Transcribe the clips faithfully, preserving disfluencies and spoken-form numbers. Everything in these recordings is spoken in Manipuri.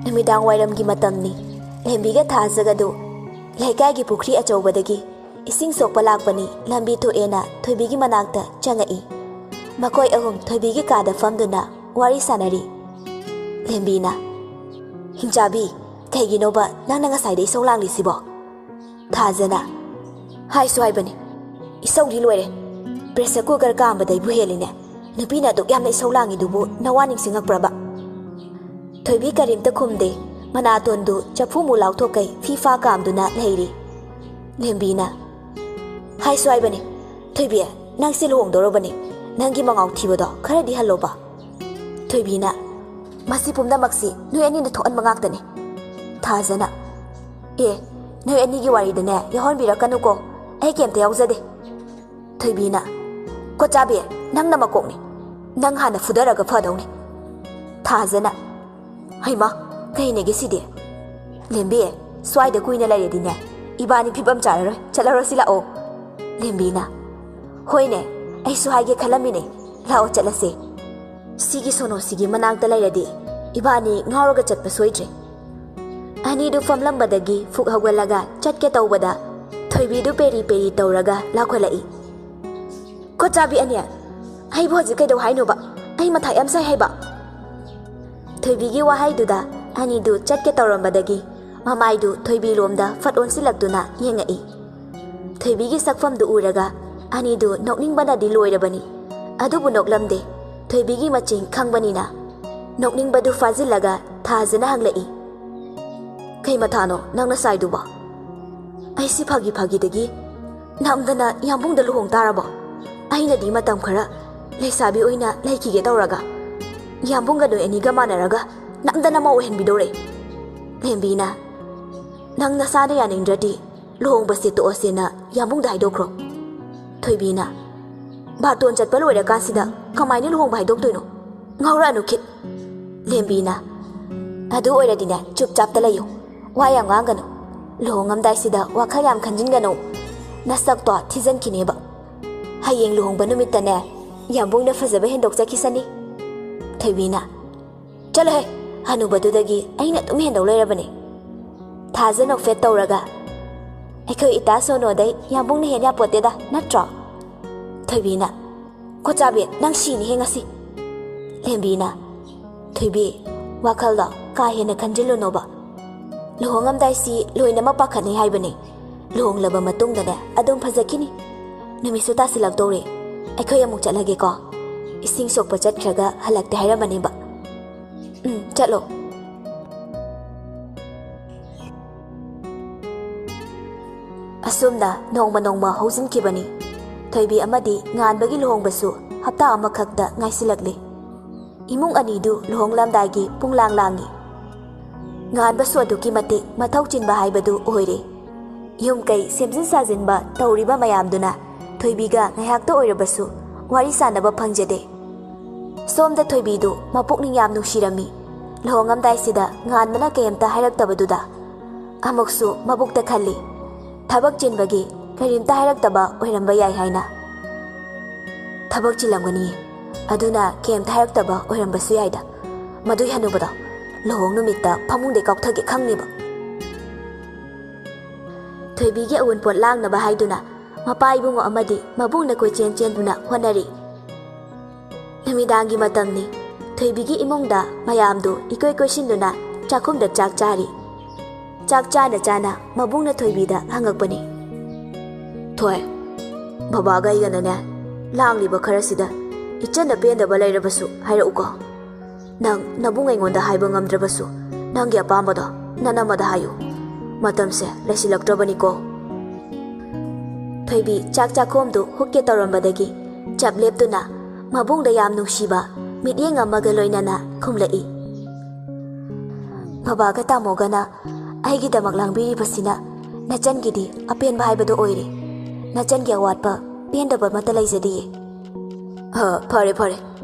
ꯅꯨꯃꯤꯗꯥꯡ ꯋꯥꯏꯔꯝꯒꯤ ꯃꯇꯝꯅꯤ꯫ ꯂꯦꯝꯕꯤꯒ ꯊꯥꯖꯒꯗꯨ ꯂꯩꯀꯥꯏꯒꯤ ꯄꯨꯈ꯭ꯔꯤ ꯑꯆꯧꯕꯗꯒꯤ ꯏꯁꯤꯡ ꯁꯣꯛꯄ ꯂꯥꯛꯄꯅꯤ꯫ ꯂꯝꯕꯤ ꯊꯣꯛꯑꯦꯅ ꯊꯣꯏꯕꯤꯒꯤ ꯃꯅꯥꯛꯇ ꯆꯪꯉꯛꯏ꯫ ꯃꯈꯣꯏ ꯑꯍꯨꯝ ꯊꯣꯏꯕꯤꯒꯤ ꯀꯥꯗ ꯐꯝꯗꯨꯅ ꯋꯥꯔꯤ ꯁꯥꯟꯅꯔꯤ꯫ ꯂꯦꯝꯕꯤꯅ, "ꯍꯤꯡꯆꯥꯕꯤ, ꯀꯩꯒꯤꯅꯣꯕ ꯅꯪꯅ ꯉꯁꯥꯏꯗ ꯏꯁꯧ ꯂꯥꯡꯂꯤꯁꯤꯕꯣ?" ꯊꯥꯖꯅ, "ꯍꯥꯏꯁꯨ ꯍꯥꯏꯕꯅꯤ, ꯏꯁꯧꯗꯤ ꯂꯣꯏꯔꯦ꯫ ꯄ꯭ꯔꯦꯁꯔ ꯀꯨꯀꯔ ꯀꯥꯝꯕꯗꯩꯕꯨ ꯍꯦꯜꯂꯤꯅꯦ꯫ ꯅꯨꯄꯤꯅ ꯑꯗꯨꯛ ꯌꯥꯝꯅ ꯏꯁꯧ ꯂꯥꯡꯉꯤꯗꯨꯕꯨ ꯅꯋꯥ ꯅꯤꯡꯁꯤꯡꯉꯛꯄ꯭ꯔꯕ?" ꯊꯣꯏꯕꯤ ꯀꯔꯤꯝꯇ ꯈꯨꯝꯗꯦ꯫ ꯃꯅꯥꯇꯣꯟꯗꯨ ꯆꯐꯨ ꯃꯨ ꯂꯥꯎꯊꯣꯛꯀꯩ ꯐꯤ ꯐꯥ ꯀꯥꯝꯗꯨꯅ ꯂꯩꯔꯤ꯫ ꯂꯦꯝꯕꯤꯅ, "ꯍꯥꯏꯁꯨ ꯍꯥꯏꯕꯅꯤ, ꯊꯣꯏꯕꯤ, ꯅꯪꯁꯦ ꯂꯨꯍꯣꯡꯗꯧꯔꯕꯅꯤ꯫ ꯅꯪꯒꯤ ꯃꯉꯥꯎ ꯊꯤꯕꯗꯣ ꯈꯔꯗꯤ ꯍꯜꯂꯣꯕ꯫" ꯊꯣꯏꯕꯤꯅ, "ꯃꯁꯤ ꯄꯨꯝꯅꯃꯛꯁꯤ ꯅꯣꯏ ꯑꯅꯤꯅ ꯊꯣꯛꯍꯟꯕ ꯉꯥꯛꯇꯅꯤ꯫" ꯊꯥꯖꯅ, "ꯑꯦ, ꯅꯣꯏ ꯑꯅꯤꯒꯤ ꯋꯥꯔꯤꯗꯅꯦ ꯌꯥꯎꯍꯟꯕꯤꯔꯛꯀꯅꯨꯀꯣ, ꯑꯩ ꯀꯩꯝꯇ ꯌꯥꯎꯖꯗꯦ꯫" ꯊꯣꯏꯕꯤꯅ, "ꯀꯣꯆꯥꯕꯤ, ꯅꯪꯅ ꯃꯀꯣꯛꯅꯤ꯫ ꯅꯪ ꯍꯥꯟꯅ ꯐꯨꯗꯔꯒ ꯐꯗꯧꯅꯤ꯫" ꯊꯥꯖꯅ, "ꯍꯩꯃꯥ, ꯀꯩꯅꯦꯒꯦ ꯁꯤꯗꯤ?" "ꯂꯦꯝꯕꯤ, ꯁ꯭ꯋꯥꯏꯗ ꯀꯨꯏꯅ ꯂꯩꯔꯗꯤꯅꯦ, ꯏꯕꯥꯅꯤ ꯐꯤꯕꯝ ꯆꯥꯔꯔꯣꯏ꯫ ꯆꯠꯂꯔꯣꯁꯤ ꯂꯥꯛꯑꯣ꯫" ꯂꯦꯝꯕꯤꯅ, "ꯍꯣꯏꯅꯦ, ꯑꯩꯁꯨ ꯍꯥꯏꯒꯦ ꯈꯜꯂꯝꯃꯤꯅꯦ꯫ ꯂꯥꯛꯑꯣ, ꯆꯠꯂꯁꯦ꯫ ꯁꯤꯒꯤ ꯁꯣꯅꯣꯁꯤꯒꯤ ꯃꯅꯥꯛꯇ ꯂꯩꯔꯗꯤ ꯏꯕꯥꯅꯤ ꯉꯥꯎꯔꯒ ꯆꯠꯄ ꯁꯣꯏꯗ꯭ꯔꯦ꯫" ꯑꯅꯤꯗꯨ ꯐꯝꯂꯝꯕꯗꯒꯤ ꯐꯨꯛ ꯍꯧꯒꯠꯂꯒ ꯆꯠꯀꯦ ꯇꯧꯕꯗ ꯊꯣꯏꯕꯤꯗꯨ ꯄꯦꯔꯤ ꯄꯦꯔꯤ ꯇꯧꯔꯒ ꯂꯥꯎꯈꯠꯂꯛꯏ꯫ "ꯀꯣꯆꯥꯕꯤ ꯑꯅꯤ, ꯑꯩꯕꯨ ꯍꯧꯖꯤꯛ ꯀꯩꯗꯧ ꯍꯥꯏꯅꯣꯕ? ꯑꯩ ꯃꯊꯥ ꯌꯥꯝ ꯁꯥꯏ ꯍꯥꯏꯕ꯫" ꯊꯣꯏꯕꯤꯒꯤ ꯋꯥꯍꯩꯗꯨꯗ ꯑꯅꯤꯗꯨ ꯆꯠꯀꯦ ꯇꯧꯔꯝꯕꯗꯒꯤ ꯃꯃꯥꯏꯗꯨ ꯊꯣꯏꯕꯤꯔꯣꯝꯗ ꯐꯠ ꯑꯣꯟꯁꯤꯜꯂꯛꯇꯨꯅ ꯌꯦꯡꯉꯛꯏ꯫ ꯊꯣꯏꯕꯤꯒꯤ ꯁꯛꯐꯝꯗꯨ ꯎꯔꯒ ꯑꯅꯤꯗꯨ ꯅꯣꯛꯅꯤꯡꯕꯅꯗꯤ ꯂꯣꯏꯔꯕꯅꯤ꯫ ꯑꯗꯨꯕꯨ ꯅꯣꯛꯂꯝꯗꯦ꯫ ꯊꯣꯏꯕꯤꯒꯤ ꯃꯆꯤꯡ ꯈꯪꯕꯅꯤꯅ ꯅꯣꯛꯅꯤꯡꯕꯗꯨ ꯐꯥꯖꯤꯜꯂꯒ ꯊꯥꯖꯅ ꯍꯪꯂꯛꯏ, "ꯀꯩ ꯃꯊꯥꯅꯣ ꯅꯪꯅ ꯁꯥꯏꯗꯨꯕꯣ?" "ꯑꯩꯁꯤ ꯐꯥꯒꯤ ꯐꯥꯒꯤꯗꯒꯤ ꯅꯝꯗꯅ ꯌꯥꯝꯕꯨꯡꯗ ꯂꯨꯍꯣꯡ ꯇꯥꯔꯕꯣ? ꯑꯩꯅꯗꯤ ꯃꯇꯝ ꯈꯔ ꯂꯩꯁꯥꯕꯤ ꯑꯣꯏꯅ ꯂꯩꯈꯤꯒꯦ ꯇꯧꯔꯒ ꯌꯥꯝꯕꯨꯡꯒ ꯅꯣꯏ ꯑꯅꯤꯒ ꯃꯥꯟꯅꯔꯒ ꯅꯝꯗꯅ ꯃꯧ ꯑꯣꯏꯍꯟꯕꯤꯗꯧꯔꯦ꯫" ꯂꯦꯝꯕꯤꯅ, "ꯅꯪ ꯅꯁꯥꯅ ꯌꯥꯅꯤꯡꯗ꯭ꯔꯗꯤ ꯂꯨꯍꯣꯡꯕꯁꯦ ꯇꯣꯛꯑꯁꯦꯅ ꯌꯥꯝꯕꯨꯡꯗ ꯍꯥꯏꯗꯣꯛꯈ꯭ꯔꯣ꯫" ꯊꯣꯏꯕꯤꯅ, "ꯕꯥꯇꯣꯟ ꯆꯠꯄ ꯂꯣꯏꯔꯀꯥꯟꯁꯤꯗ ꯀꯃꯥꯏꯅ ꯂꯨꯍꯣꯡꯕ ꯍꯥꯏꯗꯣꯛꯇꯣꯏꯅꯣ? ꯉꯥꯎꯔꯛꯑꯅꯨ ꯈꯤꯠ꯫" ꯂꯦꯝꯕꯤꯅ, "ꯑꯗꯨ ꯑꯣꯏꯔꯗꯤꯅꯦ, ꯆꯨꯞ ꯆꯥꯞꯇ ꯂꯩꯌꯨ꯫ ꯋꯥ ꯌꯥꯝ ꯉꯥꯡꯒꯅꯨ꯫ ꯂꯨꯍꯣꯡꯉꯝꯗꯥꯏꯁꯤꯗ ꯋꯥꯈꯜ ꯌꯥꯝ ꯈꯟꯖꯤꯟꯒꯅꯨ꯫ ꯅꯁꯛꯇꯣ ꯊꯤꯖꯤꯟꯈꯤꯅꯦꯕ꯫ ꯍꯌꯦꯡ ꯂꯨꯍꯣꯡꯕ ꯅꯨꯃꯤꯠꯇꯅꯦ, ꯌꯥꯝꯕꯨꯡꯅ ꯐꯖꯕ ꯍꯦꯟꯗꯣꯛꯆꯈꯤꯁꯅꯤ꯫" ꯊꯣꯏꯕꯤꯅ, "ꯆꯠꯂꯣꯍꯦ, ꯍꯅꯨꯕꯗꯨꯗꯒꯤ ꯑꯩꯅ ꯑꯗꯨꯝ ꯍꯦꯟꯗꯧ ꯂꯩꯔꯕꯅꯦ꯫ ꯊꯥꯖ ꯅꯣꯛꯐꯦꯠ ꯇꯧꯔꯒ, "ꯑꯩꯈꯣꯏ ꯏꯇꯥ ꯁꯣꯅꯣꯗꯩ ꯌꯥꯝꯕꯨꯡꯅ ꯍꯦꯟ ꯌꯥꯄꯣꯠꯇꯦꯗ, ꯅꯠꯇ꯭ꯔꯣ?" ꯊꯣꯏꯕꯤꯅ, "ꯀꯣꯆꯥꯕꯤ, ꯅꯪ ꯁꯤꯅꯤꯍꯦ ꯉꯁꯤ!" ꯂꯦꯝꯕꯤꯅ, "ꯊꯣꯏꯕꯤ, ꯋꯥꯈꯜꯗꯣ ꯀꯥ ꯍꯦꯟꯅ ꯈꯟꯖꯤꯜꯂꯨꯅꯣꯕ꯫ ꯂꯨꯍꯣꯡꯉꯝꯗꯥꯏꯁꯤ ꯂꯣꯏꯅꯃꯛ ꯄꯥꯈꯠꯅꯩ ꯍꯥꯏꯕꯅꯦ꯫ ꯂꯨꯍꯣꯡꯂꯕ ꯃꯇꯨꯡꯗꯅꯦ ꯑꯗꯨꯝ ꯐꯖꯈꯤꯅꯤ꯫ ꯅꯨꯃꯤꯠꯁꯨ ꯇꯥꯁꯤꯜꯂꯛꯇꯧꯔꯦ꯫ ꯑꯩꯈꯣꯏ ꯑꯃꯨꯛ ꯆꯠꯂꯒꯦꯀꯣ꯫ ꯏꯁꯤꯡ ꯁꯣꯛꯄ ꯆꯠꯈ꯭ꯔꯒ ꯍꯜꯂꯛꯇꯦ ꯍꯥꯏꯔꯝꯃꯅꯦꯕ꯫ ꯎꯝ, ꯆꯠꯂꯣ꯫" ꯑꯁꯨꯝꯅ ꯅꯣꯡꯃ ꯅꯣꯡꯃ ꯍꯧꯖꯤꯟꯈꯤꯕꯅꯤ꯫ ꯊꯣꯏꯕꯤ ꯑꯃꯗꯤ ꯉꯥꯟꯕꯒꯤ ꯂꯨꯍꯣꯡꯕꯁꯨ ꯍꯞꯇꯥ ꯑꯃꯈꯛꯇ ꯉꯥꯏꯁꯤꯜꯂꯛꯂꯦ꯫ ꯏꯃꯨꯡ ꯑꯅꯤꯗꯨ ꯂꯨꯍꯣꯡꯂꯝꯗꯥꯏꯒꯤ ꯄꯨꯡꯂꯥꯡ ꯂꯥꯡꯏ꯫ ꯉꯥꯟꯕꯁꯨ ꯑꯗꯨꯛꯀꯤ ꯃꯇꯤꯛ ꯃꯊꯧ ꯆꯤꯟꯕ ꯍꯥꯏꯕꯗꯨ ꯑꯣꯏꯔꯦ꯫ ꯌꯨꯝ ꯀꯩ ꯁꯦꯝꯖꯤꯟ ꯁꯥꯖꯤꯟꯕ ꯇꯧꯔꯤꯕ ꯃꯌꯥꯝꯗꯨꯅ ꯊꯣꯏꯕꯤꯒ ꯉꯥꯏꯍꯥꯛꯇ ꯑꯣꯏꯔꯕꯁꯨ ꯋꯥꯔꯤ ꯁꯥꯟꯅꯕ ꯐꯪꯖꯗꯦ꯫ ꯁꯣꯝꯗ ꯊꯣꯏꯕꯤꯗꯨ ꯃꯄꯨꯛꯅꯤꯡ ꯌꯥꯝ ꯅꯨꯡꯁꯤꯔꯝꯃꯤ꯫ ꯂꯨꯍꯣꯡꯉꯝꯗꯥꯏꯁꯤꯗ ꯉꯥꯟꯕꯅ ꯀꯩꯝꯇ ꯍꯥꯏꯔꯛꯇꯕꯗꯨꯗ ꯑꯃꯨꯛꯁꯨ ꯃꯕꯨꯛꯇ ꯈꯜꯂꯤ, ꯊꯕꯛ ꯆꯤꯟꯕꯒꯤ ꯀꯔꯤꯝꯇ ꯍꯥꯏꯔꯛꯇꯕ ꯑꯣꯏꯔꯝꯕ ꯌꯥꯏ ꯍꯥꯏꯅ꯫ ꯊꯕꯛ ꯆꯤꯜꯂꯝꯒꯅꯤꯌꯦ, ꯑꯗꯨꯅ ꯀꯩꯝꯇ ꯍꯥꯏꯔꯛꯇꯕ ꯑꯣꯏꯔꯝꯕꯁꯨ ꯌꯥꯏꯗ꯫ ꯃꯗꯨꯏ ꯍꯅꯨꯕꯗꯣ ꯂꯨꯍꯣꯡ ꯅꯨꯃꯤꯠꯇ ꯐꯃꯨꯡꯗꯩ ꯀꯥꯎꯊꯒꯦ ꯈꯪꯅꯤꯕ꯫ ꯊꯣꯏꯕꯤꯒꯤ ꯑꯋꯨꯟꯄꯣꯠ ꯂꯥꯡꯅꯕ ꯍꯥꯏꯗꯨꯅ ꯃꯄꯥ ꯏꯕꯨꯡꯉꯣ ꯑꯃꯗꯤ ꯃꯕꯨꯡꯅ ꯀꯣꯏꯆꯦꯟ ꯆꯦꯟꯗꯨꯅ ꯍꯣꯠꯅꯔꯤ꯫ ꯅꯨꯃꯤꯗꯥꯡꯒꯤ ꯃꯇꯝꯅꯤ꯫ ꯊꯣꯏꯕꯤꯒꯤ ꯏꯃꯨꯡꯗ ꯃꯌꯥꯝꯗꯨ ꯏꯀꯣꯏ ꯀꯣꯏꯁꯤꯟꯗꯨꯅ ꯆꯥꯛꯈꯨꯝꯗ ꯆꯥꯛ ꯆꯥꯔꯤ꯫ ꯆꯥꯛ ꯆꯥꯅ ꯆꯥꯅ ꯃꯕꯨꯡꯅ ꯊꯣꯏꯕꯤꯗ ꯍꯪꯉꯛꯄꯅꯤ꯫ "ꯊꯣꯏ, ꯕꯕꯥꯒ ꯑꯩꯒꯅꯅꯦ ꯂꯥꯡꯂꯤꯕ ꯈꯔꯁꯤꯗ ꯏꯆꯟꯅ ꯄꯦꯟꯗꯕ ꯂꯩꯔꯕꯁꯨ ꯍꯥꯏꯔꯛꯎꯀꯣ꯫ ꯅꯪ ꯅꯕꯨꯡ ꯑꯩꯉꯣꯟꯗ ꯍꯥꯏꯕ ꯉꯝꯗ꯭ꯔꯕꯁꯨ ꯅꯪꯒꯤ ꯑꯄꯥꯝꯕꯗꯣ ꯅꯅꯝꯃꯗ ꯍꯥꯏꯌꯨ꯫ ꯃꯇꯝꯁꯦ ꯂꯩꯁꯤꯜꯂꯛꯇ꯭ꯔꯕꯅꯤꯀꯣ꯫" ꯊꯣꯏꯕꯤ ꯆꯥꯛ ꯆꯥꯛꯈꯣꯝꯗꯨ ꯍꯨꯛꯀꯦ ꯇꯧꯔꯝꯕꯗꯒꯤ ꯆꯞ ꯂꯦꯞꯇꯨꯅ ꯃꯕꯨꯡꯗ ꯌꯥꯝ ꯅꯨꯡꯁꯤꯕ ꯃꯤꯠꯌꯦꯡ ꯑꯃꯒ ꯂꯣꯏꯅꯅ ꯈꯨꯝꯂꯛꯏ꯫ "ꯕꯕꯥꯒ ꯇꯥꯃꯣꯒꯅ ꯑꯩꯒꯤꯗꯃꯛ ꯂꯥꯡꯕꯤꯔꯤꯕꯁꯤꯅ ꯅꯆꯟꯒꯤꯗꯤ ꯑꯄꯦꯟꯕ ꯍꯥꯏꯕꯗꯨ ꯑꯣꯏꯔꯦ꯫ ꯅꯆꯟꯒꯤ ꯑꯋꯥꯠꯄ ꯄꯦꯟꯗꯕ ꯑꯃꯠꯇ ꯂꯩꯖꯗꯤꯌꯦ꯫" "ꯑ, ꯐꯔꯦ, ꯐꯔꯦ꯫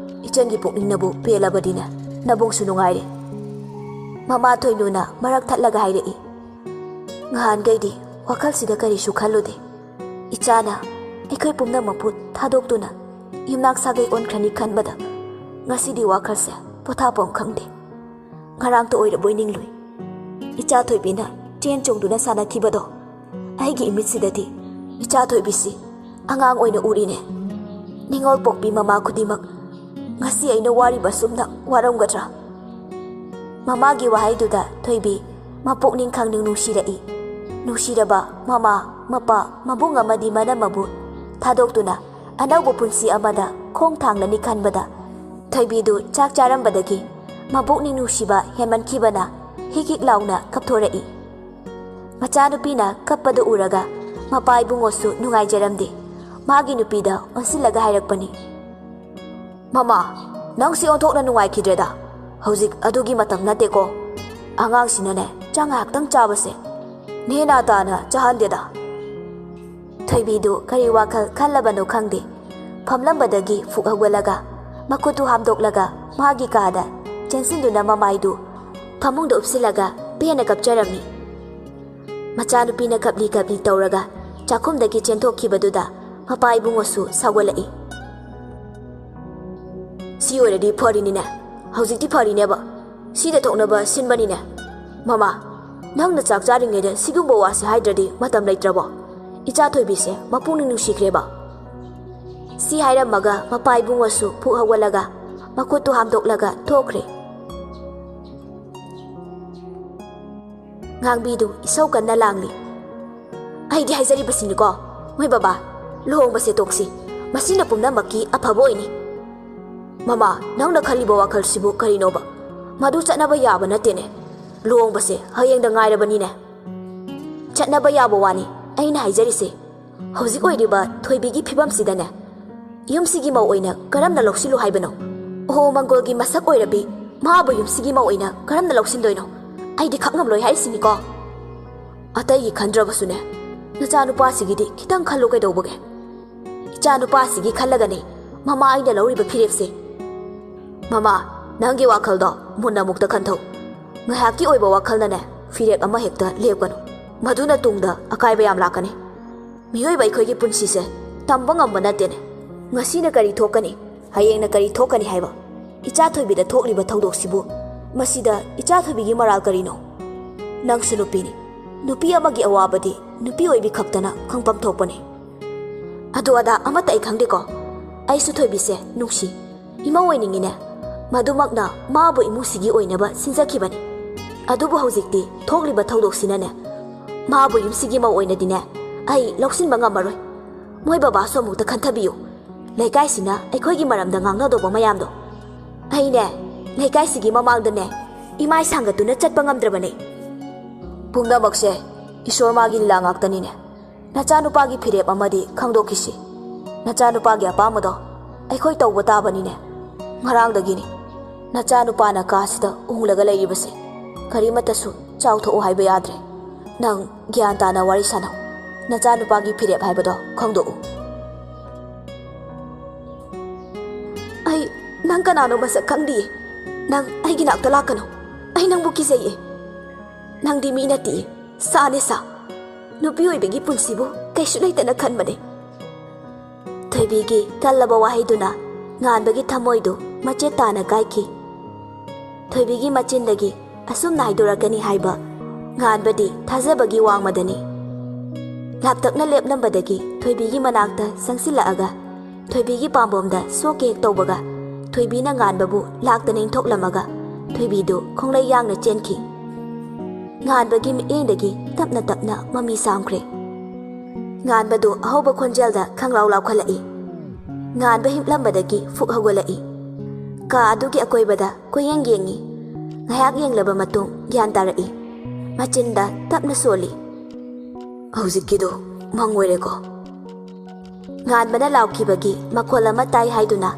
ꯏꯆꯟꯒꯤ ꯄꯨꯛꯅꯤꯡꯅꯕꯨ ꯄꯦꯜꯂꯕꯗꯤꯅꯦ, ꯅꯕꯨꯡꯁꯨ ꯅꯨꯡꯉꯥꯏꯔꯦ꯫" ꯃꯃꯥ ꯊꯣꯏꯅꯨꯅ ꯃꯔꯛ ꯊꯠꯂꯒ ꯍꯥꯏꯔꯛꯏ꯫ "ꯉꯍꯥꯟꯈꯩꯗꯤ ꯋꯥꯈꯜꯁꯤꯗ ꯀꯔꯤꯁꯨ ꯈꯜꯂꯨꯗꯦ꯫ ꯏꯆꯥꯅ ꯑꯩꯈꯣꯏ ꯄꯨꯝꯅꯃꯛꯄꯨ ꯊꯥꯗꯣꯛꯇꯨꯅ ꯌꯨꯝꯅꯥꯛ ꯁꯥꯒꯩ ꯑꯣꯟꯈ꯭ꯔꯅꯤ ꯈꯟꯕꯗ ꯉꯁꯤꯗꯤ ꯋꯥꯈꯜꯁꯦ ꯄꯣꯊꯥꯐꯝ ꯈꯪꯗꯦ꯫ ꯉꯔꯥꯡꯇ ꯑꯣꯏꯔꯕꯣꯏ ꯅꯤꯡꯂꯨꯏ꯫ ꯏꯆꯥ ꯊꯣꯏꯕꯤꯅ ꯆꯦꯟ ꯆꯣꯡꯗꯨꯅ ꯁꯥꯟꯅꯈꯤꯕꯗꯣ ꯑꯩꯒꯤ ꯏꯃꯤꯠꯁꯤꯗꯗꯤ ꯏꯆꯥ ꯊꯣꯏꯕꯤꯁꯤ ꯑꯉꯥꯡ ꯑꯣꯏꯅ ꯎꯔꯤꯅꯦ꯫ ꯅꯤꯡꯉꯣꯜ ꯄꯣꯛꯄꯤ ꯃꯃꯥ ꯈꯨꯗꯤꯡꯃꯛ ꯉꯁꯤ ꯑꯩꯅ ꯋꯥꯔꯤꯕ ꯁꯨꯝꯅ ꯋꯥꯔꯝꯒꯗ꯭ꯔꯥ? ꯃꯃꯥꯒꯤ ꯋꯥꯍꯩꯗꯨꯗ ꯊꯣꯏꯕꯤ ꯃꯄꯨꯛꯅꯤꯡ ꯈꯪꯅꯤꯡ ꯅꯨꯡꯁꯤꯔꯛꯏ꯫ ꯅꯨꯡꯁꯤꯔꯕ ꯃꯃꯥ, ꯃꯄꯥ, ꯃꯕꯨꯡ ꯑꯃꯗꯤ ꯃꯅꯝ ꯑꯃꯕꯨ ꯊꯥꯗꯣꯛꯇꯨꯅ ꯑꯅꯧꯕ ꯄꯨꯟꯁꯤ ꯑꯃꯗ ꯈꯣꯡ ꯊꯥꯡꯂꯅꯤ ꯈꯟꯕꯗ ꯊꯣꯏꯕꯤꯗꯨ ꯆꯥꯛ ꯆꯥꯔꯝꯕꯗꯒꯤ ꯃꯄꯨꯛꯅꯤꯡ ꯅꯨꯡꯁꯤꯕ ꯍꯦꯟꯃꯟꯈꯤꯕꯅ ꯍꯤꯛ ꯍꯤꯛ ꯂꯥꯎꯅ ꯀꯞꯊꯣꯔꯛꯏ꯫ ꯃꯆꯥꯅꯨꯄꯤꯅ ꯀꯞꯄꯗꯨ ꯎꯔꯒ ꯃꯄꯥ ꯏꯕꯨꯡꯉꯣꯁꯨ ꯅꯨꯡꯉꯥꯏꯖꯔꯝꯗꯦ꯫ ꯃꯥꯒꯤ ꯅꯨꯄꯤꯗ ꯑꯣꯟꯁꯤꯜꯂꯒ ꯍꯥꯏꯔꯛꯄꯅꯤ, "ꯃꯃꯥ, ꯅꯪꯁꯤ ꯑꯣꯟꯊꯣꯛꯅ ꯅꯨꯡꯉꯥꯏꯈꯤꯗ꯭ꯔꯦꯗ꯫ ꯍꯧꯖꯤꯛ ꯑꯗꯨꯒꯤ ꯃꯇꯝ ꯅꯠꯇꯦꯀꯣ꯫ ꯑꯉꯥꯡꯁꯤꯅꯅꯦ ꯆꯥꯛ ꯉꯥꯏꯍꯥꯛꯇꯪ ꯆꯥꯕꯁꯦ ꯅꯦꯅꯥ ꯇꯥꯅ ꯆꯥꯍꯟꯗꯦꯗ꯫" ꯊꯣꯏꯕꯤꯗꯨ ꯀꯔꯤ ꯋꯥꯈꯜ ꯈꯜꯂꯕꯅꯣ ꯈꯪꯗꯦ꯫ ꯐꯝꯂꯝꯕꯗꯒꯤ ꯐꯨꯛ ꯍꯧꯒꯠꯂꯒ ꯃꯈꯨꯠꯇꯨ ꯍꯥꯝꯗꯣꯛꯂꯒ ꯃꯥꯒꯤ ꯀꯥꯗ ꯆꯦꯟꯁꯤꯟꯗꯨꯅ ꯃꯃꯥꯏꯗꯨ ꯐꯃꯨꯡꯗ ꯎꯞꯁꯤꯜꯂꯒ ꯄꯦꯟꯅ ꯀꯞꯆꯔꯝꯃꯤ꯫ ꯃꯆꯥꯅꯨꯄꯤꯅ ꯀꯞꯂꯤ ꯀꯞꯂꯤ ꯇꯧꯔꯒ ꯆꯥꯛꯈꯨꯝꯗꯒꯤ ꯆꯦꯟꯊꯣꯛꯈꯤꯕꯗꯨꯗ ꯃꯄꯥ ꯏꯕꯨꯡꯉꯣꯁꯨ ꯁꯥꯎꯒꯠꯂꯛꯏ꯫ "ꯁꯤ ꯑꯣꯏꯔꯗꯤ ꯐꯔꯤꯅꯤꯅꯦ꯫ ꯍꯧꯖꯤꯛꯇꯤ ꯐꯔꯤꯅꯦꯕ꯫ ꯁꯤꯗ ꯊꯣꯛꯅꯕ ꯁꯤꯟꯕꯅꯤꯅꯦ꯫ ꯃꯃꯥ, ꯅꯪꯅ ꯆꯥꯛ ꯆꯥꯔꯤꯉꯩꯗ ꯁꯤꯒꯨꯝꯕ ꯋꯥꯁꯦ ꯍꯥꯏꯗ꯭ꯔꯗꯤ ꯃꯇꯝ ꯂꯩꯇ꯭ꯔꯕꯣ? ꯏꯆꯥ ꯊꯣꯏꯕꯤꯁꯦ ꯃꯄꯨꯛꯅꯤꯡ ꯅꯨꯡꯁꯤꯈ꯭ꯔꯦꯕ꯫" ꯁꯤ ꯍꯥꯏꯔꯝꯃꯒ ꯃꯄꯥ ꯏꯕꯨꯡꯉꯣꯁꯨ ꯐꯨꯛ ꯍꯧꯒꯠꯂꯒ ꯃꯈꯨꯠꯇꯨ ꯍꯥꯝꯗꯣꯛꯂꯒ ꯊꯣꯛꯈ꯭ꯔꯦ꯫ ꯉꯥꯡꯕꯤꯗꯨ ꯏꯁꯧ ꯀꯟꯅ ꯂꯥꯡꯂꯤ꯫ "ꯑꯩꯗꯤ ꯍꯥꯏꯖꯔꯤꯕꯁꯤꯅꯤꯀꯣ, ꯃꯣꯏ ꯕꯕꯥ, ꯂꯨꯍꯣꯡꯕꯁꯦ ꯇꯣꯛꯁꯤ꯫ ꯃꯁꯤꯅ ꯄꯨꯝꯅꯃꯛꯀꯤ ꯑꯐꯕ ꯑꯣꯏꯅꯤ꯫" "ꯃꯃꯥ, ꯅꯪꯅ ꯈꯜꯂꯤꯕ ꯋꯥꯈꯜꯁꯤꯕꯨ ꯀꯔꯤꯅꯣꯕ? ꯃꯗꯨ ꯆꯠꯅꯕ ꯌꯥꯕ ꯅꯠꯇꯦꯅꯦ꯫ ꯂꯨꯍꯣꯡꯕꯁꯦ ꯍꯌꯦꯡꯗ ꯉꯥꯏꯔꯕꯅꯤꯅꯦ꯫" "ꯆꯠꯅꯕ ꯌꯥꯕ ꯋꯥꯅꯤ ꯑꯩꯅ ꯍꯥꯏꯖꯔꯤꯁꯦ꯫ ꯍꯧꯖꯤꯛ ꯑꯣꯏꯔꯤꯕ ꯊꯣꯏꯕꯤꯒꯤ ꯐꯤꯕꯝꯁꯤꯗꯅꯦ, ꯌꯨꯝꯁꯤꯒꯤ ꯃꯧ ꯑꯣꯏꯅ ꯀꯔꯝꯅ ꯂꯧꯁꯤꯜꯂꯨ ꯍꯥꯏꯕꯅꯣ? ꯑꯣꯍꯣ, ꯃꯪꯒꯣꯜꯒꯤ ꯃꯁꯛ ꯑꯣꯏꯔꯕꯤ ꯃꯥꯕꯨ ꯌꯨꯝꯁꯤꯒꯤ ꯃꯧ ꯑꯣꯏꯅ ꯀꯔꯝꯅ ꯂꯧꯁꯤꯟꯗꯣꯏꯅꯣ? ꯑꯩꯗꯤ ꯈꯪꯉꯝꯂꯣꯏ ꯍꯥꯏꯔꯤꯁꯤꯅꯤꯀꯣ꯫ ꯑꯇꯩꯒꯤ ꯈꯟꯗ꯭ꯔꯕꯁꯨꯅꯦ, ꯅꯆꯥꯅꯨꯄꯥꯁꯤꯒꯤꯗꯤ ꯈꯤꯇꯪ ꯈꯜꯂꯨ ꯀꯩꯗꯧꯕꯒꯦ? ꯏꯆꯥꯅꯨꯄꯥꯁꯤꯒꯤ ꯈꯜꯂꯒꯅꯦ ꯃꯃꯥ ꯑꯩꯅ ꯂꯧꯔꯤꯕ ꯐꯤꯔꯦꯞꯁꯦ꯫" "ꯃꯃꯥ, ꯅꯪꯒꯤ ꯋꯥꯈꯜꯗꯣ ꯃꯨꯟꯅ ꯑꯃꯨꯛꯇ ꯈꯟꯊꯧ꯫ ꯉꯥꯏꯍꯥꯛꯀꯤ ꯑꯣꯏꯕ ꯋꯥꯈꯜꯅꯅꯦ ꯐꯤꯔꯦꯞ ꯑꯃ ꯍꯦꯛꯇ ꯂꯦꯞꯀꯅꯨ꯫ ꯃꯗꯨꯅ ꯇꯨꯡꯗ ꯑꯀꯥꯏꯕ ꯌꯥꯝ ꯂꯥꯛꯀꯅꯤ꯫ ꯃꯤꯑꯣꯏꯕ ꯑꯩꯈꯣꯏꯒꯤ ꯄꯨꯟꯁꯤꯁꯦ ꯇꯝꯕ ꯉꯝꯕ ꯅꯠꯇꯦꯅꯦ꯫ ꯉꯁꯤꯅ ꯀꯔꯤ ꯊꯣꯛꯀꯅꯤ, ꯍꯌꯦꯡꯅ ꯀꯔꯤ ꯊꯣꯛꯀꯅꯤ ꯍꯥꯏꯕ꯫ ꯏꯆꯥ ꯊꯣꯏꯕꯤꯗ ꯊꯣꯛꯂꯤꯕ ꯊꯧꯗꯣꯛꯁꯤꯕꯨ ꯃꯁꯤꯗ ꯏꯆꯥ ꯊꯣꯏꯕꯤꯒꯤ ꯃꯔꯥꯜ ꯀꯔꯤꯅꯣ? ꯅꯪꯁꯨ ꯅꯨꯄꯤꯅꯤ꯫ ꯅꯨꯄꯤ ꯑꯃꯒꯤ ꯑꯋꯥꯕꯗꯤ ꯅꯨꯄꯤ ꯑꯣꯏꯕꯤ ꯈꯛꯇꯅ ꯈꯪꯐꯝ ꯊꯣꯛꯄꯅꯤ꯫ ꯑꯗꯨ ꯑꯗꯥ ꯑꯃꯠꯇ ꯑꯩ ꯈꯪꯗꯦꯀꯣ꯫ ꯑꯩꯁꯨ ꯊꯣꯏꯕꯤꯁꯦ ꯅꯨꯡꯁꯤ, ꯏꯃꯧ ꯑꯣꯏꯅꯤꯡꯉꯤꯅꯦ꯫ ꯃꯗꯨꯃꯛꯅ ꯃꯥꯕꯨ ꯏꯃꯨꯡꯁꯤꯒꯤ ꯑꯣꯏꯅꯕ ꯁꯤꯟꯖꯈꯤꯕꯅꯤ꯫ ꯑꯗꯨꯕꯨ ꯍꯧꯖꯤꯛꯇꯤ ꯊꯣꯛꯂꯤꯕ ꯊꯧꯗꯣꯛꯁꯤꯅꯅꯦ, ꯃꯥꯕꯨ ꯌꯨꯝꯁꯤꯒꯤ ꯃꯧ ꯑꯣꯏꯅꯗꯤꯅꯦ ꯑꯩ ꯂꯧꯁꯤꯟꯕ ꯉꯝꯃꯔꯣꯏ꯫ ꯃꯣꯏ ꯕꯕꯥꯁꯨ ꯑꯃꯨꯛꯇ ꯈꯟꯊꯕꯤꯌꯨ꯫ ꯂꯩꯀꯥꯏꯁꯤꯅ ꯑꯩꯈꯣꯏꯒꯤ ꯃꯔꯝꯗ ꯉꯥꯡꯅꯗꯧꯕ ꯃꯌꯥꯝꯗꯣ꯫ ꯑꯩꯅꯦ, ꯂꯩꯀꯥꯏꯁꯤꯒꯤ ꯃꯃꯥꯡꯗꯅꯦ ꯏꯃꯥꯏ ꯁꯥꯡꯒꯠꯇꯨꯅ ꯆꯠꯄ ꯉꯝꯗ꯭ꯔꯕꯅꯦ꯫ ꯄꯨꯝꯅꯃꯛꯁꯦ ꯏꯁꯣꯔ ꯃꯥꯒꯤ ꯂꯤꯂꯥ ꯉꯥꯛꯇꯅꯤꯅꯦ꯫ ꯅꯆꯥꯅꯨꯄꯥꯒꯤ ꯐꯤꯔꯦꯞ ꯑꯃꯗꯤ ꯈꯪꯗꯣꯛꯈꯤꯁꯤ꯫ ꯅꯆꯥꯅꯨꯄꯥꯒꯤ ꯑꯄꯥꯝꯕꯗꯣ ꯑꯩꯈꯣꯏ ꯇꯧꯕ ꯇꯥꯕꯅꯤꯅꯦ꯫ ꯉꯔꯥꯡꯗꯒꯤꯅꯤ ꯅꯆꯥꯅꯨꯄꯥꯅ ꯀꯥꯁꯤꯗ ꯎꯪꯂꯒ ꯂꯩꯔꯤꯕꯁꯦ꯫ ꯀꯔꯤꯃꯠꯇꯁꯨ ꯆꯥꯎꯊꯣꯛꯎ ꯍꯥꯏꯕ ꯌꯥꯗ꯭ꯔꯦ꯫ ꯅꯪ ꯒ꯭ꯌꯥꯟ ꯇꯥꯅ ꯋꯥꯔꯤ ꯁꯥꯟꯅꯧ꯫ ꯅꯆꯥꯅꯨꯄꯥꯒꯤ ꯐꯤꯔꯦꯞ ꯍꯥꯏꯕꯗꯣ ꯈꯪꯗꯣꯛꯎ꯫ ꯑꯩ ꯅꯪ ꯀꯅꯥꯅꯣ ꯃꯁꯛ ꯈꯪꯗꯤꯌꯦ꯫ ꯅꯪ ꯑꯩꯒꯤ ꯅꯥꯛꯇ ꯂꯥꯛꯀꯅꯨ꯫ ꯑꯩ ꯅꯪꯕꯨ ꯀꯤꯖꯩꯌꯦ꯫ ꯅꯪꯗꯤ ꯃꯤ ꯅꯠꯇꯤꯌꯦ, ꯁꯥꯅꯦ ꯁꯥ꯫ ꯅꯨꯄꯤ ꯑꯣꯏꯕꯒꯤ ꯄꯨꯟꯁꯤꯕꯨ ꯀꯩꯁꯨ ꯂꯩꯇꯅ ꯈꯟꯕꯅꯦ꯫ ꯊꯣꯏꯕꯤꯒꯤ ꯀꯜꯂꯕ ꯋꯥꯍꯩꯗꯨꯅ ꯉꯥꯟꯕꯒꯤ ꯊꯃꯣꯏꯗꯨ ꯃꯆꯦꯠ ꯇꯥꯅ ꯀꯥꯏꯈꯤ꯫ ꯊꯣꯏꯕꯤꯒꯤ ꯃꯆꯤꯟꯗꯒꯤ ꯑꯁꯨꯝꯅ ꯍꯥꯏꯗꯣꯔꯛꯀꯅꯤ ꯍꯥꯏꯕ ꯉꯥꯟꯕꯗꯤ ꯊꯥꯖꯕꯒꯤ ꯋꯥꯡꯃꯗꯅꯤ꯫ ꯂꯥꯞꯇꯛꯅ ꯂꯦꯞꯂꯝꯕꯗꯒꯤ ꯊꯣꯏꯕꯤꯒꯤ ꯃꯅꯥꯛꯇ ꯆꯪꯁꯤꯜꯂꯛꯑꯒ ꯊꯣꯏꯕꯤꯒꯤ ꯄꯥꯝꯕꯣꯝꯗ ꯁꯣꯛꯀꯦ ꯍꯦꯛ ꯇꯧꯕꯒ ꯊꯣꯏꯕꯤꯅ ꯉꯥꯟꯕꯕꯨ ꯂꯥꯛꯇꯅ ꯏꯟꯊꯣꯛꯂꯝꯃꯒ ꯊꯣꯏꯕꯤꯗꯨ ꯈꯣꯡꯂꯩ ꯌꯥꯡꯅ ꯆꯦꯟꯈꯤ꯫ ꯉꯥꯟꯕꯒꯤ ꯃꯤꯠꯌꯦꯡꯗꯒꯤ ꯇꯞꯅ ꯇꯞꯅ ꯃꯃꯤ ꯁꯥꯝꯈ꯭ꯔꯦ꯫ ꯉꯥꯟꯕꯗꯨ ꯑꯍꯧꯕ ꯈꯣꯟꯖꯦꯜꯗ ꯈꯪꯂꯥꯎ ꯂꯥꯎꯈꯠꯂꯛꯏ꯫ ꯉꯥꯟꯕ ꯍꯤꯞꯂꯝꯕꯗꯒꯤ ꯐꯨꯛ ꯍꯧꯒꯠꯂꯛꯏ꯫ ꯀꯥ ꯑꯗꯨꯒꯤ ꯑꯀꯣꯏꯕꯗ ꯀꯣꯏꯌꯦꯡ ꯌꯦꯡꯉꯤ꯫ ꯉꯥꯏꯍꯥꯛ ꯌꯦꯡꯂꯕ ꯃꯇꯨꯡ ꯒ꯭ꯌꯥꯟ ꯇꯥꯔꯛꯏ꯫ ꯃꯆꯤꯟꯗ ꯇꯞꯅ ꯁꯣꯜꯂꯤ꯫ "ꯍꯧꯖꯤꯛꯀꯤꯗꯣ ꯃꯪ ꯑꯣꯏꯔꯦꯀꯣ?" ꯉꯥꯟꯕꯅ ꯂꯥꯎꯈꯤꯕꯒꯤ ꯃꯈꯣꯜ ꯑꯃ ꯇꯥꯏ ꯍꯥꯏꯗꯨꯅ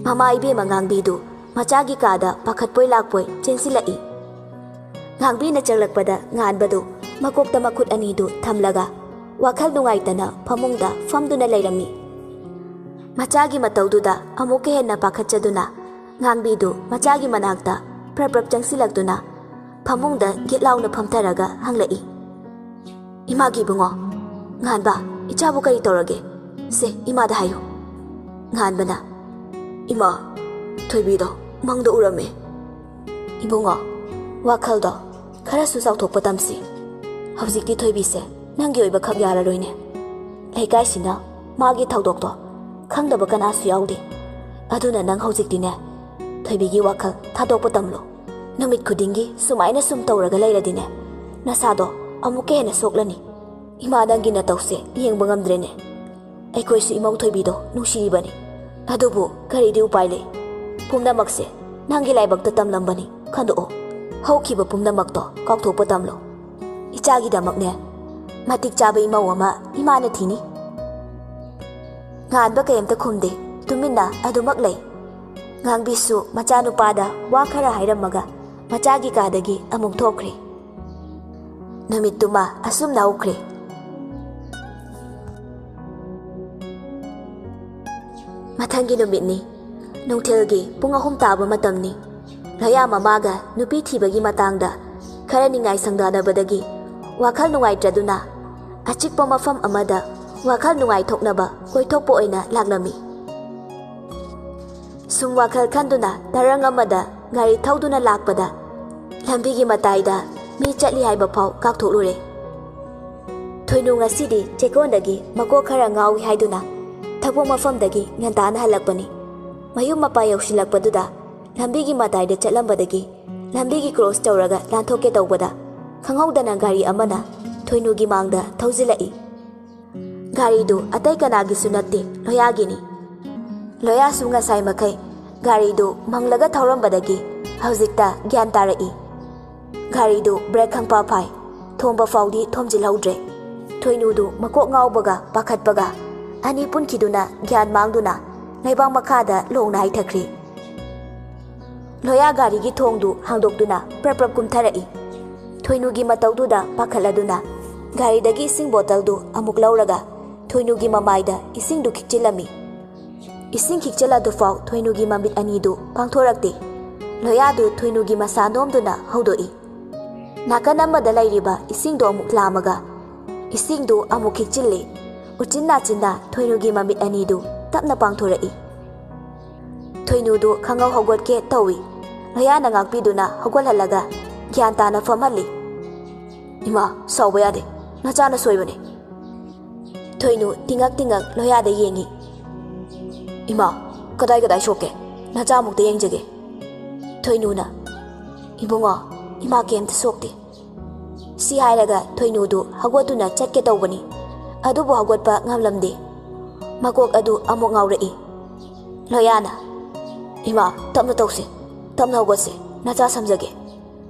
ꯃꯃꯥ ꯏꯕꯦꯝꯃ ꯉꯥꯡꯕꯤꯗꯨ ꯃꯆꯥꯒꯤ ꯀꯥꯗ ꯄꯥꯈꯠꯄꯣꯏ ꯂꯥꯛꯄꯣꯏ ꯆꯦꯟꯁꯤꯜꯂꯛꯏ꯫ ꯉꯥꯡꯕꯤꯅ ꯆꯪꯂꯛꯄꯗ ꯉꯥꯟꯕꯗꯨ ꯃꯀꯣꯛꯇ ꯃꯈꯨꯠ ꯑꯅꯤꯗꯨ ꯊꯝꯂꯒ ꯋꯥꯈꯜ ꯅꯨꯡꯉꯥꯏꯇꯅ ꯐꯃꯨꯡꯗ ꯐꯝꯗꯨꯅ ꯂꯩꯔꯝꯃꯤ꯫ ꯃꯆꯥꯒꯤ ꯃꯇꯧꯗꯨꯗ ꯑꯃꯨꯛꯀ ꯍꯦꯟꯅ ꯄꯥꯈꯠꯆꯗꯨꯅ ꯉꯥꯡꯕꯤꯗꯨ ꯃꯆꯥꯒꯤ ꯃꯅꯥꯛꯇ ꯄ꯭ꯔꯞ ꯄ꯭ꯔꯞ ꯆꯪꯁꯤꯜꯂꯛꯇꯨꯅ ꯐꯃꯨꯡꯗ ꯒꯤꯠ ꯂꯥꯎꯅ ꯐꯝꯊꯔꯒ ꯍꯪꯂꯛꯏ, "ꯏꯃꯥꯒꯤ ꯏꯕꯨꯡꯉꯣ, ꯉꯥꯟꯕ, ꯏꯆꯥꯕꯨ ꯀꯔꯤ ꯇꯧꯔꯒꯦ? ꯁꯦ, ꯏꯃꯥꯗ ꯍꯥꯏꯌꯨ꯫" ꯉꯥꯟꯕꯅ, "ꯏꯃꯥ, ꯊꯣꯏꯕꯤꯗꯣ ꯃꯪꯗ ꯎꯔꯝꯃꯦ꯫" ꯏꯕꯨꯡꯉꯣ, ꯋꯥꯈꯜꯗꯣ ꯈꯔꯁꯨ ꯆꯥꯎꯊꯣꯛꯄ ꯇꯝꯁꯤ꯫ ꯍꯧꯖꯤꯛꯇꯤ ꯊꯣꯏꯕꯤꯁꯦ ꯅꯪꯒꯤ ꯑꯣꯏꯕ ꯈꯛ ꯌꯥꯔꯔꯣꯏꯅꯦ꯫ ꯂꯩꯀꯥꯏꯁꯤꯅ ꯃꯥꯒꯤ ꯊꯧꯗꯣꯛꯇꯣ ꯈꯪꯗꯕ ꯀꯅꯥꯁꯨ ꯌꯥꯎꯗꯦ꯫ ꯑꯗꯨꯅ ꯅꯪ ꯍꯧꯖꯤꯛꯇꯤꯅꯦ, ꯊꯣꯏꯕꯤꯒꯤ ꯋꯥꯈꯜ ꯊꯥꯗꯣꯛꯄ ꯇꯝꯂꯣ꯫ ꯅꯨꯃꯤꯠ ꯈꯨꯗꯤꯡꯒꯤ ꯁꯨꯃꯥꯏꯅ ꯁꯨꯝ ꯇꯧꯔꯒ ꯂꯩꯔꯗꯤꯅꯦ, ꯅꯁꯥꯗꯣ ꯑꯃꯨꯛꯀ ꯍꯦꯟꯅ ꯁꯣꯛꯂꯅꯤ꯫ ꯏꯃꯥ, ꯅꯪꯒꯤ ꯅꯇꯧꯁꯦ ꯌꯦꯡꯕ ꯉꯝꯗ꯭ꯔꯦꯅꯦ꯫ ꯑꯩꯈꯣꯏꯁꯨ ꯏꯃꯧ ꯊꯣꯏꯕꯤꯗꯣ ꯅꯨꯡꯁꯤꯔꯤꯕꯅꯤ꯫ ꯑꯗꯨꯕꯨ ꯀꯔꯤꯗꯤ ꯎꯄꯥꯏ ꯂꯩ? ꯄꯨꯝꯅꯃꯛꯁꯦ ꯅꯪꯒꯤ ꯂꯥꯏꯕꯛꯇ ꯇꯝꯂꯝꯕꯅꯤ꯫ ꯈꯟꯗꯣꯛꯑꯣ꯫ ꯍꯧꯈꯤꯕ ꯄꯨꯝꯅꯃꯛꯇꯣ ꯀꯥꯎꯊꯣꯛꯄ ꯇꯝꯂꯣ꯫ ꯏꯆꯥꯒꯤꯗꯃꯛꯅꯦ, ꯃꯇꯤꯛ ꯆꯥꯕ ꯏꯃꯧ ꯑꯃ ꯏꯃꯥꯅ ꯊꯤꯅꯤ꯫ ꯉꯥꯟꯕ ꯀꯩꯝꯇ ꯈꯨꯝꯗꯦ꯫ ꯇꯨꯃꯤꯟꯅ ꯑꯗꯨꯃꯛ ꯂꯩ꯫ ꯉꯥꯡꯕꯤꯁꯨ ꯃꯆꯥꯅꯨꯄꯥꯗ ꯋꯥ ꯈꯔ ꯍꯥꯏꯔꯝꯃꯒ ꯃꯆꯥꯒꯤ ꯀꯥꯗꯒꯤ ꯑꯃꯨꯛ ꯊꯣꯛꯈ꯭ꯔꯦ꯫ ꯅꯨꯃꯤꯠꯇꯨꯃ ꯑꯁꯨꯝꯅ ꯍꯧꯈ꯭ꯔꯦ꯫ ꯃꯊꯪꯒꯤ ꯅꯨꯃꯤꯠꯅꯤ꯫ ꯅꯨꯡꯊꯤꯜꯒꯤ ꯄꯨꯡ ꯑꯍꯨꯝ ꯇꯥꯕ ꯃꯇꯝꯅꯤ꯫ ꯂꯣꯌꯥ ꯃꯃꯥꯒ ꯅꯨꯄꯤ ꯊꯤꯕꯒꯤ ꯃꯇꯥꯡꯗ ꯈꯔ ꯅꯤꯡꯉꯥꯏ ꯁꯪꯗꯥꯅꯕꯗꯒꯤ ꯋꯥꯈꯜ ꯅꯨꯡꯉꯥꯏꯇ꯭ꯔꯗꯨꯅ ꯑꯆꯤꯛꯄ ꯃꯐꯝ ꯑꯃꯗ ꯋꯥꯈꯜ ꯅꯨꯡꯉꯥꯏꯊꯣꯛꯅꯕ ꯀꯣꯏꯊꯣꯛꯄ ꯑꯣꯏꯅ ꯂꯥꯛꯂꯝꯃꯤ꯫ ꯁꯨꯝ ꯋꯥꯈꯜ ꯈꯟꯗꯨꯅ ꯇꯔꯪ ꯑꯃꯗ ꯒꯥꯔꯤ ꯊꯧꯗꯨꯅ ꯂꯥꯛꯄꯗ ꯂꯝꯕꯤꯒꯤ ꯃꯇꯥꯏꯗ ꯃꯤ ꯆꯠꯂꯤ ꯍꯥꯏꯕ ꯐꯥꯎ ꯀꯥꯎꯊꯣꯛꯂꯨꯔꯦ꯫ ꯊꯣꯏꯅꯨ ꯉꯁꯤꯗꯤ ꯆꯦꯛꯀꯣꯟꯗꯒꯤ ꯃꯀꯣꯛ ꯈꯔ ꯉꯥꯎꯏ ꯍꯥꯏꯗꯨꯅ ꯊꯕꯛ ꯃꯐꯝꯗꯒꯤ ꯉꯟꯇꯥꯅ ꯍꯜꯂꯛꯄꯅꯤ꯫ ꯃꯌꯨꯝ ꯃꯄꯥ ꯌꯧꯁꯤꯜꯂꯛꯄꯗꯨꯗ ꯂꯝꯕꯤꯒꯤ ꯃꯇꯥꯏꯗ ꯆꯠꯂꯝꯕꯗꯒꯤ ꯂꯝꯕꯤꯒꯤ ꯀ꯭ꯔꯣꯁ ꯇꯧꯔꯒ ꯂꯥꯟꯊꯣꯛꯀꯦ ꯇꯧꯕꯗ ꯈꯪꯍꯧꯗꯅ ꯒꯥꯔꯤ ꯑꯃꯅ ꯊꯣꯏꯅꯨꯒꯤ ꯃꯥꯡꯗ ꯊꯧꯖꯤꯜꯂꯛꯏ꯫ ꯒꯥꯔꯤꯗꯨ ꯑꯇꯩ ꯀꯅꯥꯒꯤꯁꯨ ꯅꯠꯇꯦ, ꯂꯣꯌꯥꯒꯤꯅꯤ꯫ ꯂꯣꯌꯥꯁꯨ ꯉꯁꯥꯏ ꯃꯈꯩ ꯒꯥꯔꯤꯗꯨ ꯃꯪꯂꯒ ꯊꯧꯔꯝꯕꯗꯒꯤ ꯍꯧꯖꯤꯛꯇ ꯒ꯭ꯌꯥꯟ ꯇꯥꯔꯛꯏ꯫ ꯒꯥꯔꯤꯗꯨ ꯕ꯭ꯔꯦꯛ ꯈꯪꯄꯥ ꯐꯥꯏ꯫ ꯊꯣꯝꯕ ꯐꯥꯎꯗꯤ ꯊꯣꯝꯖꯤꯜꯍꯧꯗ꯭ꯔꯦ꯫ ꯊꯣꯏꯅꯨꯗꯨ ꯃꯀꯣꯛ ꯉꯥꯎꯕꯒ ꯄꯥꯈꯠꯄꯒ ꯑꯅꯤ ꯄꯨꯟꯈꯤꯗꯨꯅ ꯒ꯭ꯌꯥꯟ ꯃꯥꯡꯗꯨꯅ ꯂꯩꯕꯥꯛ ꯃꯈꯥꯗ ꯂꯣꯡꯅ ꯍꯥꯏꯊꯈ꯭ꯔꯦ꯫ ꯂꯣꯌꯥ ꯒꯥꯔꯤꯒꯤ ꯊꯣꯡꯗꯨ ꯍꯥꯡꯗꯣꯛꯇꯨꯅ ꯄ꯭ꯔꯞ ꯄ꯭ꯔꯞ ꯀꯨꯝꯊꯔꯛꯏ꯫ ꯊꯣꯏꯅꯨꯒꯤ ꯃꯇꯧꯗꯨꯗ ꯄꯥꯈꯠꯂꯗꯨꯅ ꯒꯥꯔꯤꯗꯒꯤ ꯏꯁꯤꯡ ꯕꯣꯇꯜꯗꯨ ꯑꯃꯨꯛ ꯂꯧꯔꯒ ꯊꯣꯏꯅꯨꯒꯤ ꯃꯃꯥꯏꯗ ꯏꯁꯤꯡꯗꯨ ꯈꯤꯛꯆꯤꯜꯂꯝꯃꯤ꯫ ꯏꯁꯤꯡ ꯈꯤꯛꯆꯤꯜ ꯑꯗꯨꯐꯥꯎ ꯊꯣꯏꯅꯨꯒꯤ ꯃꯃꯤꯠ ꯑꯅꯤꯗꯨ ꯄꯥꯡꯊꯣꯔꯛꯇꯦ꯫ ꯂꯣꯌꯥꯗꯨ ꯊꯣꯏꯅꯨꯒꯤ ꯃꯁꯥ ꯅꯣꯝꯗꯨꯅ ꯍꯧꯗꯣꯛꯏ꯫ ꯅꯥꯀꯟ ꯑꯃꯗ ꯂꯩꯔꯤꯕ ꯏꯁꯤꯡꯗꯣ ꯑꯃꯨꯛ ꯂꯥꯝꯃꯒ ꯏꯁꯤꯡꯗꯨ ꯑꯃꯨꯛ ꯈꯤꯛꯆꯤꯜꯂꯤ꯫ ꯎꯆꯤꯟ ꯅꯥꯆꯤꯟꯅ ꯊꯣꯏꯅꯨꯒꯤ ꯃꯃꯤꯠ ꯑꯅꯤꯗꯨ ꯇꯞꯅ ꯄꯥꯡꯊꯣꯔꯛꯏ꯫ ꯊꯣꯏꯅꯨꯗꯨ ꯈꯪꯍꯧ ꯍꯧꯒꯠꯀꯦ ꯇꯧꯏ꯫ ꯂꯣꯌꯥꯅ ꯉꯥꯛꯄꯤꯗꯨꯅ ꯍꯧꯒꯠꯍꯜꯂꯒ ꯒ꯭ꯌꯥꯟ ꯇꯥꯅ ꯐꯝꯍꯜꯂꯤ꯫ "ꯏꯃꯥ, ꯁꯥꯎꯕ ꯌꯥꯗꯦ, ꯅꯆꯥꯅ ꯁꯣꯏꯕꯅꯦ꯫" ꯊꯣꯏꯅꯨ ꯇꯤꯉꯛ ꯇꯤꯉꯛ ꯂꯣꯌꯥꯗ ꯌꯦꯡꯉꯤ꯫ "ꯏꯃꯥ, ꯀꯗꯥꯏ ꯀꯗꯥꯏ ꯁꯣꯛꯀꯦ? ꯅꯆꯥꯃꯨꯛꯇ ꯌꯦꯡꯖꯒꯦ꯫" ꯊꯣꯏꯅꯨꯅ, "ꯏꯕꯨꯡꯉꯣ, ꯏꯃꯥ ꯀꯩꯝꯇ ꯁꯣꯛꯇꯦ꯫" ꯁꯤ ꯍꯥꯏꯔꯒ ꯊꯣꯏꯅꯨꯗꯨ ꯍꯧꯒꯠꯇꯨꯅ ꯆꯠꯀꯦ ꯇꯧꯕꯅꯤ, ꯑꯗꯨꯕꯨ ꯍꯧꯒꯠꯄ ꯉꯝꯂꯝꯗꯦ꯫ ꯃꯀꯣꯛ ꯑꯗꯨ ꯑꯃꯨꯛ ꯉꯥꯎꯔꯛꯏ꯫ ꯂꯣꯌꯥꯅ, "ꯏꯃꯥ, ꯇꯞꯅ ꯇꯧꯁꯤ, ꯇꯞꯅ ꯍꯧꯒꯠꯁꯤ, ꯅꯆꯥ ꯁꯝꯖꯒꯦ꯫"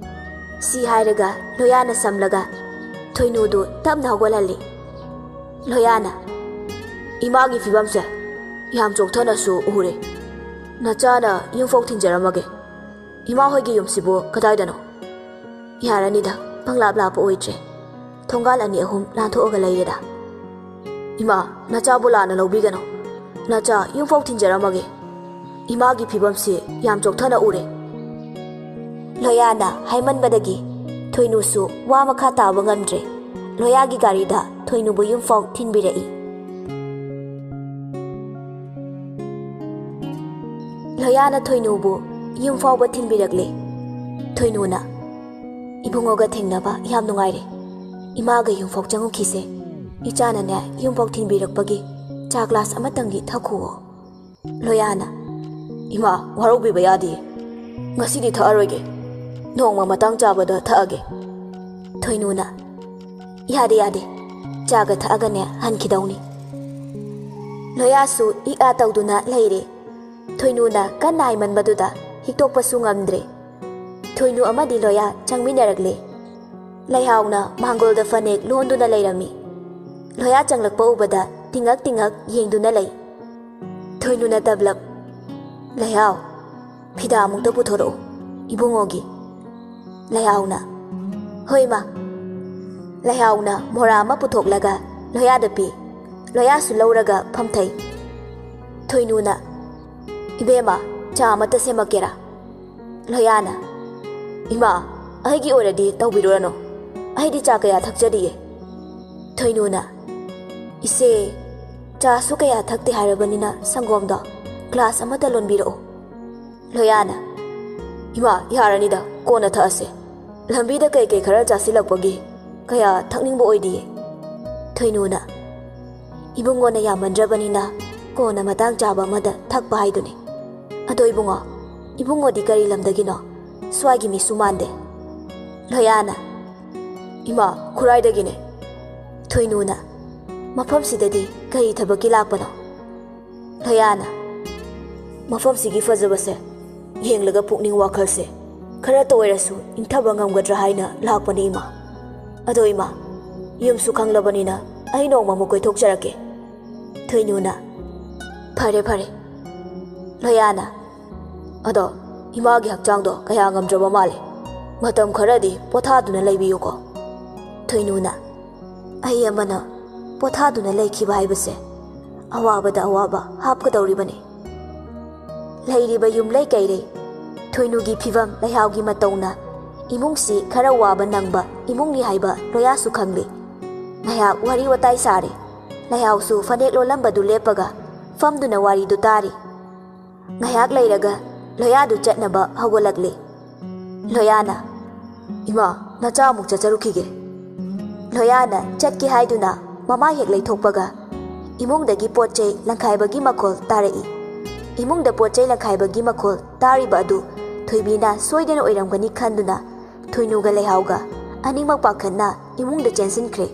ꯁꯤ ꯍꯥꯏꯔꯒ ꯂꯣꯌꯥꯅ ꯁꯝꯂꯒ ꯊꯣꯏꯅꯨꯗꯨ ꯇꯞꯅ ꯍꯧꯒꯠꯍꯜꯂꯤ꯫ ꯂꯣꯌꯥꯅ, "ꯏꯃꯥꯒꯤ ꯐꯤꯕꯝꯁꯦ ꯌꯥꯝ ꯆꯣꯛꯊꯅꯁꯨ ꯎꯔꯦ꯫ ꯅꯆꯥꯅ ꯌꯨꯝꯐꯥꯎ ꯊꯤꯟꯖꯔꯝꯃꯒꯦ꯫ ꯏꯃꯥ ꯍꯣꯏꯒꯤ ꯌꯨꯝꯁꯤꯕꯨ ꯀꯗꯥꯏꯗꯅꯣ?" "ꯌꯥꯔꯅꯤꯗ, ꯄꯪꯂꯥꯞ ꯂꯥꯞꯄ ꯑꯣꯏꯗ꯭ꯔꯦ꯫ ꯊꯣꯡꯒꯥꯜ ꯑꯅꯤ ꯑꯍꯨꯝ ꯂꯥꯟꯊꯣꯛꯑꯒ ꯂꯩꯔꯦꯗ꯫" "ꯏꯃꯥ, ꯅꯆꯥꯕꯨ ꯂꯥꯟꯅ ꯂꯧꯕꯤꯒꯅꯨ꯫ ꯅꯆꯥ ꯌꯨꯝꯐꯥꯎ ꯊꯤꯟꯖꯔꯝꯃꯒꯦ꯫ ꯏꯃꯥꯒꯤ ꯐꯤꯕꯝꯁꯤ ꯌꯥꯝ ꯆꯣꯛꯊꯅ ꯎꯔꯦ꯫" ꯂꯣꯌꯥꯅ ꯍꯥꯏꯃꯟꯕꯗꯒꯤ ꯊꯣꯏꯅꯨꯁꯨ ꯋꯥ ꯃꯈꯥ ꯇꯥꯕ ꯉꯝꯗ꯭ꯔꯦ꯫ ꯂꯣꯌꯥꯒꯤ ꯒꯥꯔꯤꯗ ꯊꯣꯏꯅꯨꯕꯨ ꯌꯨꯝꯐꯥꯎ ꯊꯤꯟꯕꯤꯔꯛꯏ꯫ ꯂꯣꯌꯥꯅ ꯊꯣꯏꯅꯨꯕꯨ ꯌꯨꯝ ꯐꯥꯎꯕ ꯊꯤꯟꯕꯤꯔꯛꯂꯦ꯫ ꯊꯣꯏꯅꯨꯅ, "ꯏꯕꯨꯡꯉꯣꯒ ꯊꯦꯡꯅꯕ ꯌꯥꯝ ꯅꯨꯡꯉꯥꯏꯔꯦ꯫ ꯏꯃꯥꯒ ꯌꯨꯝꯐꯥꯎ ꯆꯪꯉꯨꯈꯤꯁꯦ꯫ ꯏꯆꯥꯅꯅꯦ ꯌꯨꯝꯐꯥꯎ ꯊꯤꯟꯕꯤꯔꯛꯄꯒꯤ ꯆꯥ ꯒ꯭ꯂꯥꯁ ꯑꯃꯇꯪꯗꯤ ꯊꯛꯈꯨꯑꯣ꯫" ꯂꯣꯌꯥꯅ, "ꯏꯃꯥ, ꯋꯥꯔꯧꯕꯤꯕ ꯌꯥꯗꯤꯌꯦ꯫ ꯉꯁꯤꯗꯤ ꯊꯛꯑꯔꯣꯏꯒꯦ꯫ ꯅꯣꯡꯃ ꯃꯇꯥꯡ ꯆꯥꯕꯗ ꯊꯛꯑꯒꯦ꯫" ꯊꯣꯏꯅꯨꯅ, "ꯌꯥꯗꯦ, ꯌꯥꯗꯦ꯫ ꯆꯥꯒ ꯊꯛꯑꯒꯅꯦ ꯍꯟꯈꯤꯗꯧꯅꯤ꯫" ꯂꯣꯌꯥꯁꯨ ꯏꯛ ꯑꯥ ꯇꯧꯗꯨꯅ ꯂꯩꯔꯦ꯫ ꯊꯣꯏꯅꯨꯅ ꯀꯟꯅ ꯍꯥꯏꯃꯟꯕꯗꯨꯗ ꯍꯤꯛꯇꯣꯛꯄꯁꯨ ꯉꯝꯗ꯭ꯔꯦ꯫ ꯊꯣꯏꯅꯨ ꯑꯃꯗꯤ ꯂꯣꯌꯥ ꯆꯪꯃꯤꯟꯅꯔꯛꯂꯦ꯫ ꯂꯩꯍꯥꯎꯅ ꯃꯥꯡꯒꯣꯜꯗ ꯐꯅꯦꯛ ꯂꯣꯟꯗꯨꯅ ꯂꯩꯔꯝꯃꯤ꯫ ꯂꯣꯌꯥ ꯆꯪꯂꯛꯄ ꯎꯕꯗ ꯇꯤꯡꯉꯛ ꯇꯤꯡꯉꯛ ꯌꯦꯡꯗꯨꯅ ꯂꯩ꯫ ꯊꯣꯏꯅꯨꯅ ꯇꯞꯂꯞ, "ꯂꯩꯍꯥꯎ, ꯐꯤꯗꯥ ꯑꯃꯨꯛꯇ ꯄꯨꯊꯣꯔꯛꯎ, ꯏꯕꯨꯡꯉꯣꯒꯤ꯫" ꯂꯩꯍꯥꯎꯅ, "ꯍꯣꯏ, ꯃꯥ꯫" ꯂꯩꯍꯥꯎꯅ ꯃꯣꯔꯥ ꯑꯃ ꯄꯨꯊꯣꯛꯂꯒ ꯂꯣꯌꯥꯗ ꯄꯤ꯫ ꯂꯣꯌꯥꯁꯨ ꯂꯧꯔꯒ ꯐꯝꯊꯩ꯫ ꯊꯣꯏꯅꯨꯅ, "ꯏꯕꯦꯝꯃ, ꯆꯥ ꯑꯃꯠꯇ ꯁꯦꯝꯃꯛꯀꯦꯔꯥ?" ꯂꯣꯌꯥꯅ, "ꯏꯃꯥ, ꯑꯩꯒꯤ ꯑꯣꯏꯔꯗꯤ ꯇꯧꯕꯤꯔꯨꯔꯅꯨ꯫ ꯑꯩꯗꯤ ꯆꯥ ꯀꯌꯥ ꯊꯛꯆꯗꯤꯌꯦ꯫" ꯊꯣꯏꯅꯨꯅ, "ꯏꯆꯦ, ꯆꯥꯁꯨ ꯀꯌꯥ ꯊꯛꯇꯦ ꯍꯥꯏꯔꯕꯅꯤꯅ ꯁꯪꯒꯣꯝꯗꯣ ꯒ꯭ꯂꯥꯁ ꯑꯃꯠꯇ ꯂꯣꯟꯕꯤꯔꯛꯎ꯫" ꯂꯣꯌꯥꯅ, "ꯏꯃꯥ, ꯌꯥꯔꯅꯤꯗ, ꯀꯣꯟꯅ ꯊꯛꯑꯁꯦ꯫ ꯂꯝꯕꯤꯗ ꯀꯩꯀꯩ ꯈꯔ ꯆꯥꯁꯤꯜꯂꯛꯄꯒꯤ ꯀꯌꯥ ꯊꯛꯅꯤꯡꯕ ꯑꯣꯏꯗꯤꯌꯦ꯫" ꯊꯣꯏꯅꯨꯅ, "ꯏꯕꯨꯡꯉꯣꯅ ꯌꯥꯝꯃꯟꯗ꯭ꯔꯕꯅꯤꯅ ꯀꯣꯟꯅ ꯃꯇꯥꯡ ꯆꯥꯕ ꯑꯃꯗ ꯊꯛꯄ ꯍꯥꯏꯗꯨꯅꯤ꯫ ꯑꯗꯣ ꯏꯕꯨꯡꯉꯣ, ꯏꯕꯨꯡꯉꯣꯗꯤ ꯀꯔꯤ ꯂꯝꯗꯒꯤꯅꯣ? ꯁ꯭ꯋꯥꯏꯒꯤ ꯃꯤꯁꯨ ꯃꯥꯟꯗꯦ꯫" ꯂꯣꯌꯥꯅ, "ꯏꯃꯥ, ꯈꯨꯔꯥꯏꯗꯒꯤꯅꯦ꯫" ꯊꯣꯏꯅꯨꯅ, "ꯃꯐꯝꯁꯤꯗꯗꯤ ꯀꯔꯤ ꯊꯕꯛꯀꯤ ꯂꯥꯛꯄꯅꯣ?" ꯂꯣꯌꯥꯅ, "ꯃꯐꯝꯁꯤꯒꯤ ꯐꯖꯕꯁꯦ ꯌꯦꯡꯂꯒ ꯄꯨꯛꯅꯤꯡ ꯋꯥꯈꯜꯁꯦ ꯈꯔꯇ ꯑꯣꯏꯔꯁꯨ ꯏꯪꯊꯕ ꯉꯝꯒꯗ꯭ꯔꯥ ꯍꯥꯏꯅ ꯂꯥꯛꯄꯅꯤ, ꯏꯃꯥ꯫ ꯑꯗꯣ ꯏꯃꯥ, ꯌꯨꯝꯁꯨ ꯈꯪꯂꯕꯅꯤꯅ ꯑꯩ ꯅꯣꯡꯃ ꯑꯃꯨꯛ ꯀꯣꯏꯊꯣꯛꯆꯔꯛꯀꯦ꯫" ꯊꯣꯏꯅꯨꯅ, "ꯐꯔꯦ, ꯐꯔꯦ꯫" ꯂꯣꯌꯥꯅ, "ꯑꯗꯣ ꯏꯃꯥꯒꯤ ꯍꯛꯆꯥꯡꯗꯣ ꯀꯌꯥ ꯉꯝꯗ꯭ꯔꯕ ꯃꯥꯜꯂꯦ꯫ ꯃꯇꯝ ꯈꯔꯗꯤ ꯄꯣꯊꯥꯗꯨꯅ ꯂꯩꯕꯤꯌꯨꯀꯣ꯫" ꯊꯣꯏꯅꯨꯅ, "ꯑꯩ ꯑꯃꯅ ꯄꯣꯊꯥꯗꯨꯅ ꯂꯩꯈꯤꯕ ꯍꯥꯏꯕꯁꯦ ꯑꯋꯥꯕꯗ ꯑꯋꯥꯕ ꯍꯥꯞꯀꯗꯧꯔꯤꯕꯅꯤ꯫" ꯂꯩꯔꯤꯕ ꯌꯨꯝꯂꯩ ꯀꯩꯔꯩ ꯊꯣꯏꯅꯨꯒꯤ ꯐꯤꯕꯝ, ꯂꯩꯍꯥꯎꯒꯤ ꯃꯇꯧꯅ ꯏꯃꯨꯡꯁꯤ ꯈꯔ ꯋꯥꯕ ꯅꯪꯕ ꯏꯃꯨꯡꯅꯤ ꯍꯥꯏꯕ ꯂꯣꯌꯥꯁꯨ ꯈꯪꯂꯤ꯫ ꯉꯥꯏꯍꯥꯛ ꯋꯥꯔꯤ ꯋꯥꯇꯥꯏ ꯁꯥꯔꯦ꯫ ꯂꯩꯍꯥꯎꯁꯨ ꯐꯅꯦꯛ ꯂꯣꯜꯂꯝꯕꯗꯨ ꯂꯦꯞꯄꯒ ꯐꯝꯗꯨꯅ ꯋꯥꯔꯤꯗꯨ ꯇꯥꯔꯤ꯫ ꯉꯥꯏꯍꯥꯛ ꯂꯩꯔꯒ ꯂꯣꯌꯥꯗꯨ ꯆꯠꯅꯕ ꯍꯧꯒꯠꯂꯛꯂꯦ꯫ ꯂꯣꯌꯥꯅ, "ꯏꯃꯥ, ꯅꯆꯥ ꯑꯃꯨꯛ ꯆꯠꯆꯔꯨꯈꯤꯒꯦ꯫" ꯂꯣꯌꯥꯅ ꯆꯠꯀꯦ ꯍꯥꯏꯗꯨꯅ ꯃꯃꯥ ꯍꯦꯛ ꯂꯩꯊꯣꯛꯄꯒ ꯏꯃꯨꯡꯗꯒꯤ ꯄꯣꯠ ꯆꯩ ꯂꯪꯈꯥꯏꯕꯒꯤ ꯃꯈꯣꯜ ꯇꯥꯔꯛꯏ꯫ ꯏꯃꯨꯡꯗ ꯄꯣꯠ ꯆꯩ ꯂꯪꯈꯥꯏꯕꯒꯤ ꯃꯈꯣꯜ ꯇꯥꯔꯤꯕ ꯑꯗꯨ ꯊꯣꯏꯕꯤꯅ ꯁꯣꯏꯗꯅ ꯑꯣꯏꯔꯝꯒꯅꯤ ꯈꯟꯗꯨꯅ ꯊꯣꯏꯅꯨꯒ ꯂꯩꯍꯥꯎꯒ ꯑꯅꯤꯃꯛ ꯄꯥꯈꯠꯅ ꯏꯃꯨꯡꯗ ꯆꯦꯟꯁꯤꯟꯈ꯭ꯔꯦ꯫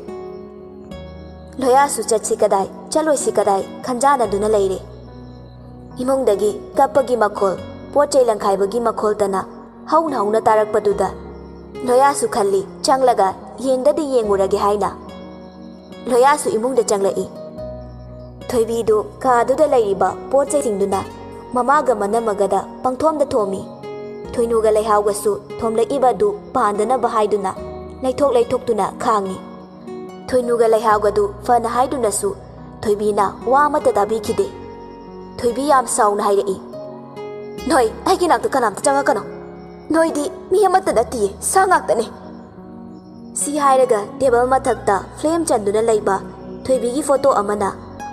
ꯂꯣꯌꯥꯁꯨ ꯆꯠꯁꯤ ꯀꯗꯥꯏ, ꯆꯠꯂꯣꯏꯁꯤ ꯀꯗꯥꯏ ꯈꯟꯖꯥꯟꯅꯗꯨꯅ ꯂꯩꯔꯦ꯫ ꯏꯃꯨꯡꯗꯒꯤ ꯀꯞꯄꯒꯤ ꯃꯈꯣꯜ, ꯄꯣꯠ ꯆꯩ ꯂꯪꯈꯥꯏꯕꯒꯤ ꯃꯈꯣꯜꯇꯅ ꯍꯧꯅ ꯍꯧꯅ ꯇꯥꯔꯛꯄꯗꯨꯗ ꯂꯣꯌꯥꯁꯨ ꯈꯜꯂꯤ, ꯆꯪꯂꯒ ꯌꯦꯡꯗꯗꯤ ꯌꯦꯡꯉꯨꯔꯒꯦ ꯍꯥꯏꯅ꯫ ꯂꯣꯌꯥꯁꯨ ꯏꯃꯨꯡꯗ ꯆꯪꯂꯛꯏ꯫ ꯊꯣꯏꯕꯤꯗꯨ ꯀꯥꯗꯨꯗ ꯂꯩꯔꯤꯕ ꯄꯣꯠ ꯆꯩꯁꯤꯡꯗꯨꯅ ꯃꯃꯥꯒ ꯃꯅꯝꯃꯒꯗ ꯄꯪꯊꯣꯝꯗ ꯊꯣꯝꯃꯤ꯫ ꯊꯣꯏꯅꯨꯒ ꯂꯩꯍꯥꯎꯒꯁꯨ ꯊꯣꯝꯂꯛꯏꯕ ꯑꯗꯨ ꯄꯥꯟꯗꯅꯕ ꯍꯥꯏꯗꯨꯅ ꯂꯩꯊꯣꯛ ꯂꯩꯊꯣꯛꯇꯨꯅ ꯈꯥꯡꯉꯤ꯫ ꯊꯣꯏꯅꯨꯒ ꯂꯩꯍꯥꯎꯒꯗꯨ ꯐꯅ ꯍꯥꯏꯗꯨꯅꯁꯨ ꯊꯣꯏꯕꯤꯅ ꯋꯥ ꯑꯃꯠꯇ ꯇꯥꯕꯤꯈꯤꯗꯦ꯫ ꯊꯣꯏꯕꯤ ꯌꯥꯝ ꯁꯥꯎꯅ ꯍꯥꯏꯔꯛꯏ, "ꯅꯣꯏ ꯑꯩꯒꯤ ꯅꯥꯛꯇ ꯀꯅꯥꯝꯇ ꯆꯪꯉꯛꯀꯅꯣ꯫ ꯅꯣꯏꯗꯤ ꯃꯤ ꯑꯃꯠꯇ ꯅꯠꯇꯤꯌꯦ, ꯁꯥ ꯉꯥꯛꯇꯅꯦ꯫" ꯁꯤ ꯍꯥꯏꯔꯒ ꯇꯦꯕꯜ ꯃꯊꯛꯇ ꯐ꯭ꯂꯦꯝ ꯆꯟꯗꯨꯅ ꯂꯩꯕ ꯊꯣꯏꯕꯤꯒꯤ ꯐꯣꯇꯣ ꯑꯃꯅ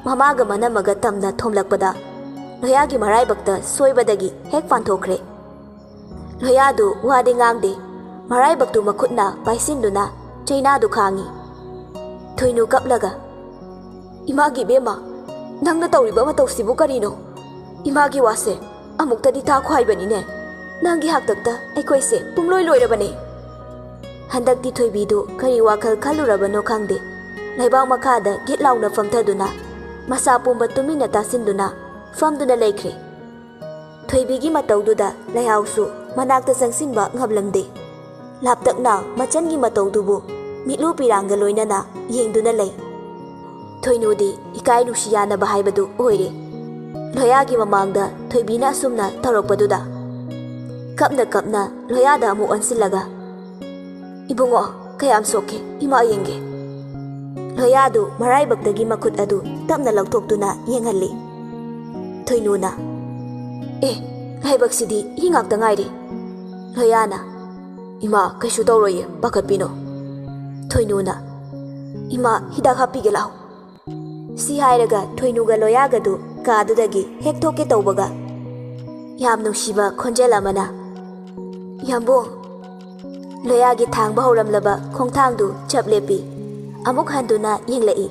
ꯃꯃꯥꯒ ꯃꯅꯝꯃꯒ ꯇꯝꯅ ꯊꯣꯝꯂꯛꯄꯗ ꯂꯣꯌꯥꯒꯤ ꯃꯔꯥꯏꯕꯛꯇ ꯁꯣꯏꯕꯗꯒꯤ ꯍꯦꯛ ꯄꯥꯟꯊꯣꯛꯈ꯭ꯔꯦ꯫ ꯂꯣꯌꯥꯗꯨ ꯋꯥꯗꯤ ꯉꯥꯡꯗꯦ꯫ ꯃꯔꯥꯏꯕꯛꯇꯨ ꯃꯈꯨꯠꯅ ꯄꯥꯏꯁꯤꯟꯗꯨꯅ ꯆꯩꯅꯥꯗꯨ ꯈꯥꯡꯏ꯫ ꯊꯣꯏꯅꯨ ꯀꯞꯂꯒ, "ꯏꯃꯥꯒꯤ ꯏꯕꯦꯝꯃ, ꯅꯪꯅ ꯇꯧꯔꯤꯕ ꯃꯇꯧꯁꯤꯕꯨ ꯀꯔꯤꯅꯣ? ꯏꯃꯥꯒꯤ ꯋꯥꯁꯦ ꯑꯃꯨꯛꯇꯗꯤ ꯇꯥꯈꯣ ꯍꯥꯏꯕꯅꯤꯅꯦ꯫ ꯅꯪꯒꯤ ꯍꯥꯛꯇꯛꯇ ꯑꯩꯈꯣꯏꯁꯦ ꯄꯨꯝꯂꯣꯏ ꯂꯣꯏꯔꯕꯅꯦ꯫" ꯍꯟꯗꯛꯇꯤ ꯊꯣꯏꯕꯤꯗꯨ ꯀꯔꯤ ꯋꯥꯈꯜ ꯈꯜꯂꯨꯔꯕꯅꯣ ꯈꯪꯗꯦ, ꯂꯩꯕꯥꯛ ꯃꯈꯥꯗ ꯒꯤꯠ ꯂꯥꯎꯅ ꯐꯝꯊꯗꯨꯅ ꯃꯁꯥ ꯄꯨꯝꯕ ꯇꯨꯃꯤꯟꯅ ꯇꯥꯁꯤꯟꯗꯨꯅ ꯐꯝꯗꯨꯅ ꯂꯩꯈ꯭ꯔꯦ꯫ ꯊꯣꯏꯕꯤꯒꯤ ꯃꯇꯧꯗꯨꯗ ꯂꯩꯍꯥꯎꯁꯨ ꯃꯅꯥꯛꯇ ꯆꯪꯁꯤꯟꯕ ꯉꯝꯂꯝꯗꯦ꯫ ꯂꯥꯞꯇꯛꯅ ꯃꯆꯟꯒꯤ ꯃꯇꯧꯗꯨꯕꯨ ꯃꯤꯠꯂꯨ ꯄꯤꯔꯥꯡꯒ ꯂꯣꯏꯅꯅ ꯌꯦꯡꯗꯨꯅ ꯂꯩ꯫ ꯊꯣꯏꯅꯨꯗꯤ ꯏꯀꯥꯏ ꯅꯨꯡꯁꯤ ꯌꯥꯅꯕ ꯍꯥꯏꯕꯗꯨ ꯑꯣꯏꯔꯦ꯫ ꯂꯣꯌꯥꯒꯤ ꯃꯃꯥꯡꯗ ꯊꯣꯏꯕꯤꯅ ꯑꯁꯨꯝꯅ ꯇꯧꯔꯛꯄꯗꯨꯗ ꯀꯞꯅ ꯀꯞꯅ ꯂꯣꯌꯥꯗ ꯑꯃꯨꯛ ꯑꯣꯟꯁꯤꯜꯂꯒ, "ꯏꯕꯨꯡꯉꯣ, ꯀꯌꯥꯝ ꯁꯣꯛꯀꯦ? ꯏꯃꯥ ꯌꯦꯡꯒꯦ꯫" ꯂꯣꯌꯥꯗꯨ ꯃꯔꯥꯏꯕꯛꯇꯒꯤ ꯃꯈꯨꯠ ꯑꯗꯨ ꯇꯞꯅ ꯂꯧꯊꯣꯛꯇꯨꯅ ꯌꯦꯡꯍꯜꯂꯤ꯫ ꯊꯣꯏꯅꯨꯅ, "ꯑꯦ, ꯂꯥꯏꯕꯛꯁꯤꯗꯤ ꯍꯤ ꯉꯥꯛꯇ ꯉꯥꯏꯔꯦ꯫" ꯂꯣꯌꯥꯅ, "ꯏꯃꯥ, ꯀꯩꯁꯨ ꯇꯧꯔꯣꯏꯌꯦ, ꯄꯥꯈꯠꯄꯤꯅꯣ꯫" ꯊꯣꯏꯅꯨꯅ, "ꯏꯃꯥ, ꯍꯤꯗꯥꯛ ꯍꯥꯞꯄꯤꯒꯦ ꯂꯥꯎ꯫" ꯁꯤ ꯍꯥꯏꯔꯒ ꯊꯣꯏꯅꯨꯒ ꯂꯣꯌꯥꯒꯗꯨ ꯀꯥꯗꯨꯗꯒꯤ ꯍꯦꯛ ꯊꯣꯛꯀꯦ ꯇꯧꯕꯒ, ꯌꯥꯝ ꯅꯨꯡꯁꯤꯕ ꯈꯣꯟꯖꯦꯜ ꯑꯃꯅ, "ꯌꯥꯝꯕꯨꯡ!" ꯂꯣꯌꯥꯒꯤ ꯊꯥꯡꯕ ꯍꯧꯔꯝꯂꯕ ꯈꯣꯡꯊꯥꯡꯗꯨ ꯆꯞ ꯂꯦꯞꯄꯤ꯫ ꯑꯃꯨꯛ ꯍꯟꯗꯨꯅ ꯌꯦꯡꯂꯛꯏ꯫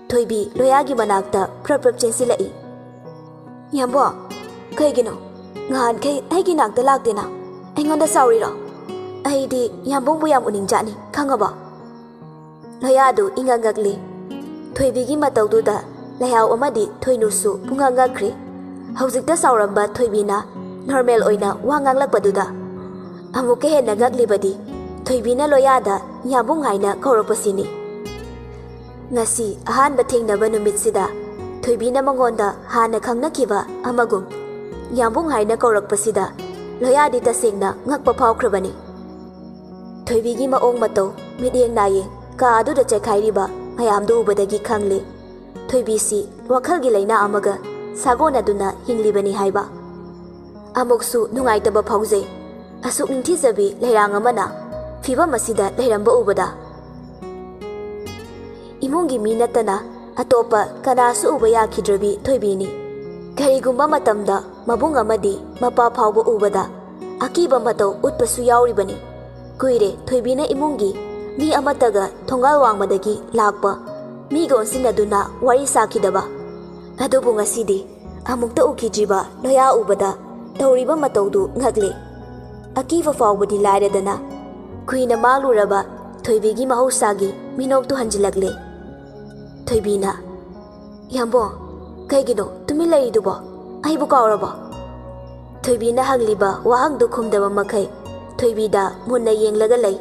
ꯊꯣꯏꯕꯤ ꯂꯣꯌꯥꯒꯤ ꯃꯅꯥꯛꯇ ꯄ꯭ꯔꯞ ꯄ꯭ꯔꯞ ꯆꯦꯟꯁꯤꯜꯂꯛꯏ꯫ "ꯌꯥꯝꯕꯨꯡ, ꯀꯩꯒꯤꯅꯣ? ꯉꯍꯥꯟꯈꯩ ꯑꯩꯒꯤ ꯅꯥꯛꯇ ꯂꯥꯛꯇꯦꯅ꯫ ꯑꯩꯉꯣꯟꯗ ꯁꯥꯎꯔꯤꯔꯣ? ꯑꯩꯗꯤ ꯌꯥꯝꯕꯨꯡꯕꯨ ꯌꯥꯝ ꯎꯅꯤꯡꯖꯥꯠꯅꯤ, ꯈꯪꯉꯕꯣ?" ꯂꯣꯌꯥꯗꯨ ꯏꯉꯛ ꯉꯛꯂꯤ꯫ ꯊꯣꯏꯕꯤꯒꯤ ꯃꯇꯧꯗꯨꯗ ꯂꯩꯍꯥꯎ ꯑꯃꯗꯤ ꯊꯣꯏꯅꯨꯁꯨ ꯄꯨꯡꯉꯛ ꯉꯛꯈ꯭ꯔꯦ꯫ ꯍꯧꯖꯤꯛꯇ ꯁꯥꯎꯔꯝꯕ ꯊꯣꯏꯕꯤꯅ ꯅꯣꯔꯃꯦꯜ ꯑꯣꯏꯅ ꯋꯥ ꯉꯥꯡꯂꯛꯄꯗꯨꯗ꯫ ꯑꯃꯨꯛꯀ ꯍꯦꯟꯅ ꯉꯛꯂꯤꯕꯗꯤ ꯊꯣꯏꯕꯤꯅ ꯂꯣꯌꯥꯗ ꯌꯥꯝꯕꯨꯡ ꯍꯥꯏꯅ ꯀꯧꯔꯛꯄꯁꯤꯅꯤ꯫ ꯉꯁꯤ ꯑꯍꯥꯟꯕ ꯊꯦꯡꯅꯕ ꯅꯨꯃꯤꯠꯁꯤꯗ ꯊꯣꯏꯕꯤꯅ ꯃꯉꯣꯟꯗ ꯍꯥꯟꯅ ꯈꯪꯅꯈꯤꯕ ꯑꯃꯒꯨꯝ ꯌꯥꯝꯕꯨꯡ ꯍꯥꯏꯅ ꯀꯧꯔꯛꯄꯁꯤꯗ ꯂꯣꯌꯥꯗꯤ ꯇꯁꯦꯡꯅ ꯉꯛꯄ ꯐꯥꯎꯈ꯭ꯔꯕꯅꯤ꯫ ꯊꯣꯏꯕꯤꯒꯤ ꯃꯑꯣꯡ ꯃꯇꯧ, ꯃꯤꯠꯌꯦꯡ ꯅꯥꯌꯦꯡ, ꯀꯥ ꯑꯗꯨꯗ ꯆꯥꯏꯈꯥꯏꯔꯤꯕ ꯃꯌꯥꯝꯗꯨ ꯎꯕꯗꯒꯤ ꯈꯪꯂꯦ, ꯊꯣꯏꯕꯤꯁꯤ ꯋꯥꯈꯜꯒꯤ ꯂꯥꯏꯅꯥ ꯑꯃꯒ ꯁꯥꯒꯣꯟꯅꯗꯨꯅ ꯍꯤꯡꯂꯤꯕꯅꯤ ꯍꯥꯏꯕ꯫ ꯑꯃꯨꯛꯁꯨ ꯅꯨꯡꯉꯥꯏꯇꯕ ꯐꯥꯎꯖꯩ, ꯑꯁꯨꯛ ꯅꯤꯡꯊꯤꯖꯕꯤ ꯂꯩꯔꯥꯡ ꯑꯃꯅ ꯐꯤꯚꯝ ꯑꯁꯤꯗ ꯂꯩꯔꯝꯕ ꯎꯕꯗ꯫ ꯏꯃꯨꯡꯒꯤ ꯃꯤ ꯅꯠꯇꯅ ꯑꯇꯣꯞꯄ ꯀꯅꯥꯁꯨ ꯎꯕ ꯌꯥꯈꯤꯗ꯭ꯔꯕꯤ ꯊꯣꯏꯕꯤꯅꯤ꯫ ꯀꯔꯤꯒꯨꯝꯕ ꯃꯇꯝꯗ ꯃꯕꯨꯡ ꯑꯃꯗꯤ ꯃꯄꯥ ꯐꯥꯎꯕ ꯎꯕꯗ ꯑꯀꯤꯕ ꯃꯇꯧ ꯎꯠꯄꯁꯨ ꯌꯥꯎꯔꯤꯕꯅꯤ꯫ ꯀꯨꯏꯔꯦ ꯊꯣꯏꯕꯤꯅ ꯏꯃꯨꯡꯒꯤ ꯃꯤ ꯑꯃꯠꯇꯒ ꯊꯣꯡꯒꯥꯜ ꯋꯥꯡꯃꯗꯒꯤ ꯂꯥꯛꯄ ꯃꯤꯒ ꯑꯣꯟꯁꯤꯟꯅꯗꯨꯅ ꯋꯥꯔꯤ ꯁꯥꯈꯤꯗꯕ꯫ ꯑꯗꯨꯕꯨ ꯉꯁꯤꯗꯤ ꯑꯃꯨꯛꯇ ꯎꯈꯤꯗ꯭ꯔꯤꯕ ꯂꯣꯌꯥ ꯎꯕꯗ ꯇꯧꯔꯤꯕ ꯃꯇꯧꯗꯨ ꯉꯛꯂꯦ꯫ ꯑꯀꯤꯕ ꯐꯥꯎꯕꯗꯤ ꯂꯥꯏꯔꯗꯅ, ꯀꯨꯏꯅ ꯃꯥꯡꯂꯨꯔꯕ ꯊꯣꯏꯕꯤꯒꯤ ꯃꯍꯧꯁꯥꯒꯤ ꯃꯤꯅꯣꯛꯇꯨ ꯍꯟꯖꯤꯜꯂꯛꯂꯦ꯫ ꯊꯣꯏꯕꯤꯅ, "ꯌꯥꯝꯕꯣ, ꯀꯩꯒꯤꯅꯣ ꯇꯨꯃꯤꯟ ꯂꯩꯔꯤꯗꯨꯕꯣ? ꯑꯩꯕꯨ ꯀꯥꯎꯔꯕꯣ?" ꯊꯣꯏꯕꯤꯅ ꯍꯪꯂꯤꯕ ꯋꯥꯍꯪꯗꯨ ꯈꯨꯝꯗꯕ ꯃꯈꯩ ꯊꯣꯏꯕꯤꯗ ꯃꯨꯟꯅ ꯌꯦꯡꯂꯒ ꯂꯩ꯫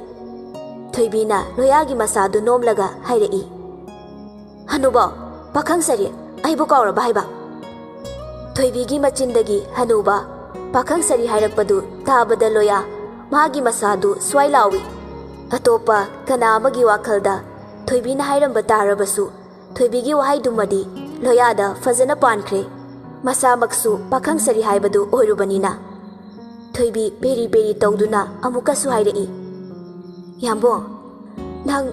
ꯊꯣꯏꯕꯤꯅ ꯂꯣꯌꯥꯒꯤ ꯃꯁꯥꯗꯨ ꯅꯣꯝꯂꯒ ꯍꯥꯏꯔꯛꯏ, "ꯍꯅꯨꯕꯣ, ꯄꯥꯈꯪ ꯁꯥꯔꯤ, ꯑꯩꯕꯨ ꯀꯥꯎꯔꯕ ꯍꯥꯏꯕ?" ꯊꯣꯏꯕꯤꯒꯤ ꯃꯆꯤꯟꯗꯒꯤ ꯍꯅꯨꯕ, ꯄꯥꯈꯪ ꯁꯥꯔꯤ ꯍꯥꯏꯔꯛꯄꯗꯨ ꯇꯥꯕꯗ ꯂꯣꯌꯥ ꯃꯥꯒꯤ ꯃꯁꯥꯗꯨ ꯁ꯭ꯋꯥꯏ ꯂꯥꯎꯏ꯫ ꯑꯇꯣꯞꯄ ꯀꯅꯥ ꯑꯃꯒꯤ ꯋꯥꯈꯜꯗ ꯊꯣꯏꯕꯤꯅ ꯍꯥꯏꯔꯝꯕ ꯇꯥꯔꯕꯁꯨ, ꯊꯣꯏꯕꯤꯒꯤ ꯋꯥꯍꯩꯗꯨꯃꯗꯤ ꯂꯣꯌꯥꯗ ꯐꯖꯅ ꯄꯥꯟꯈ꯭ꯔꯦ꯫ ꯃꯁꯥꯃꯛꯁꯨ ꯄꯥꯈꯪ ꯁꯥꯔꯤ ꯍꯥꯏꯕꯗꯨ ꯑꯣꯏꯔꯨꯕꯅꯤꯅ꯫ ꯊꯣꯏꯕꯤ ꯄꯦꯔꯤ ꯄꯦꯔꯤ ꯇꯧꯗꯨꯅ ꯑꯃꯨꯛꯀꯁꯨ ꯍꯥꯏꯔꯛꯏ, "ꯌꯥꯝꯕꯣ, ꯅꯪ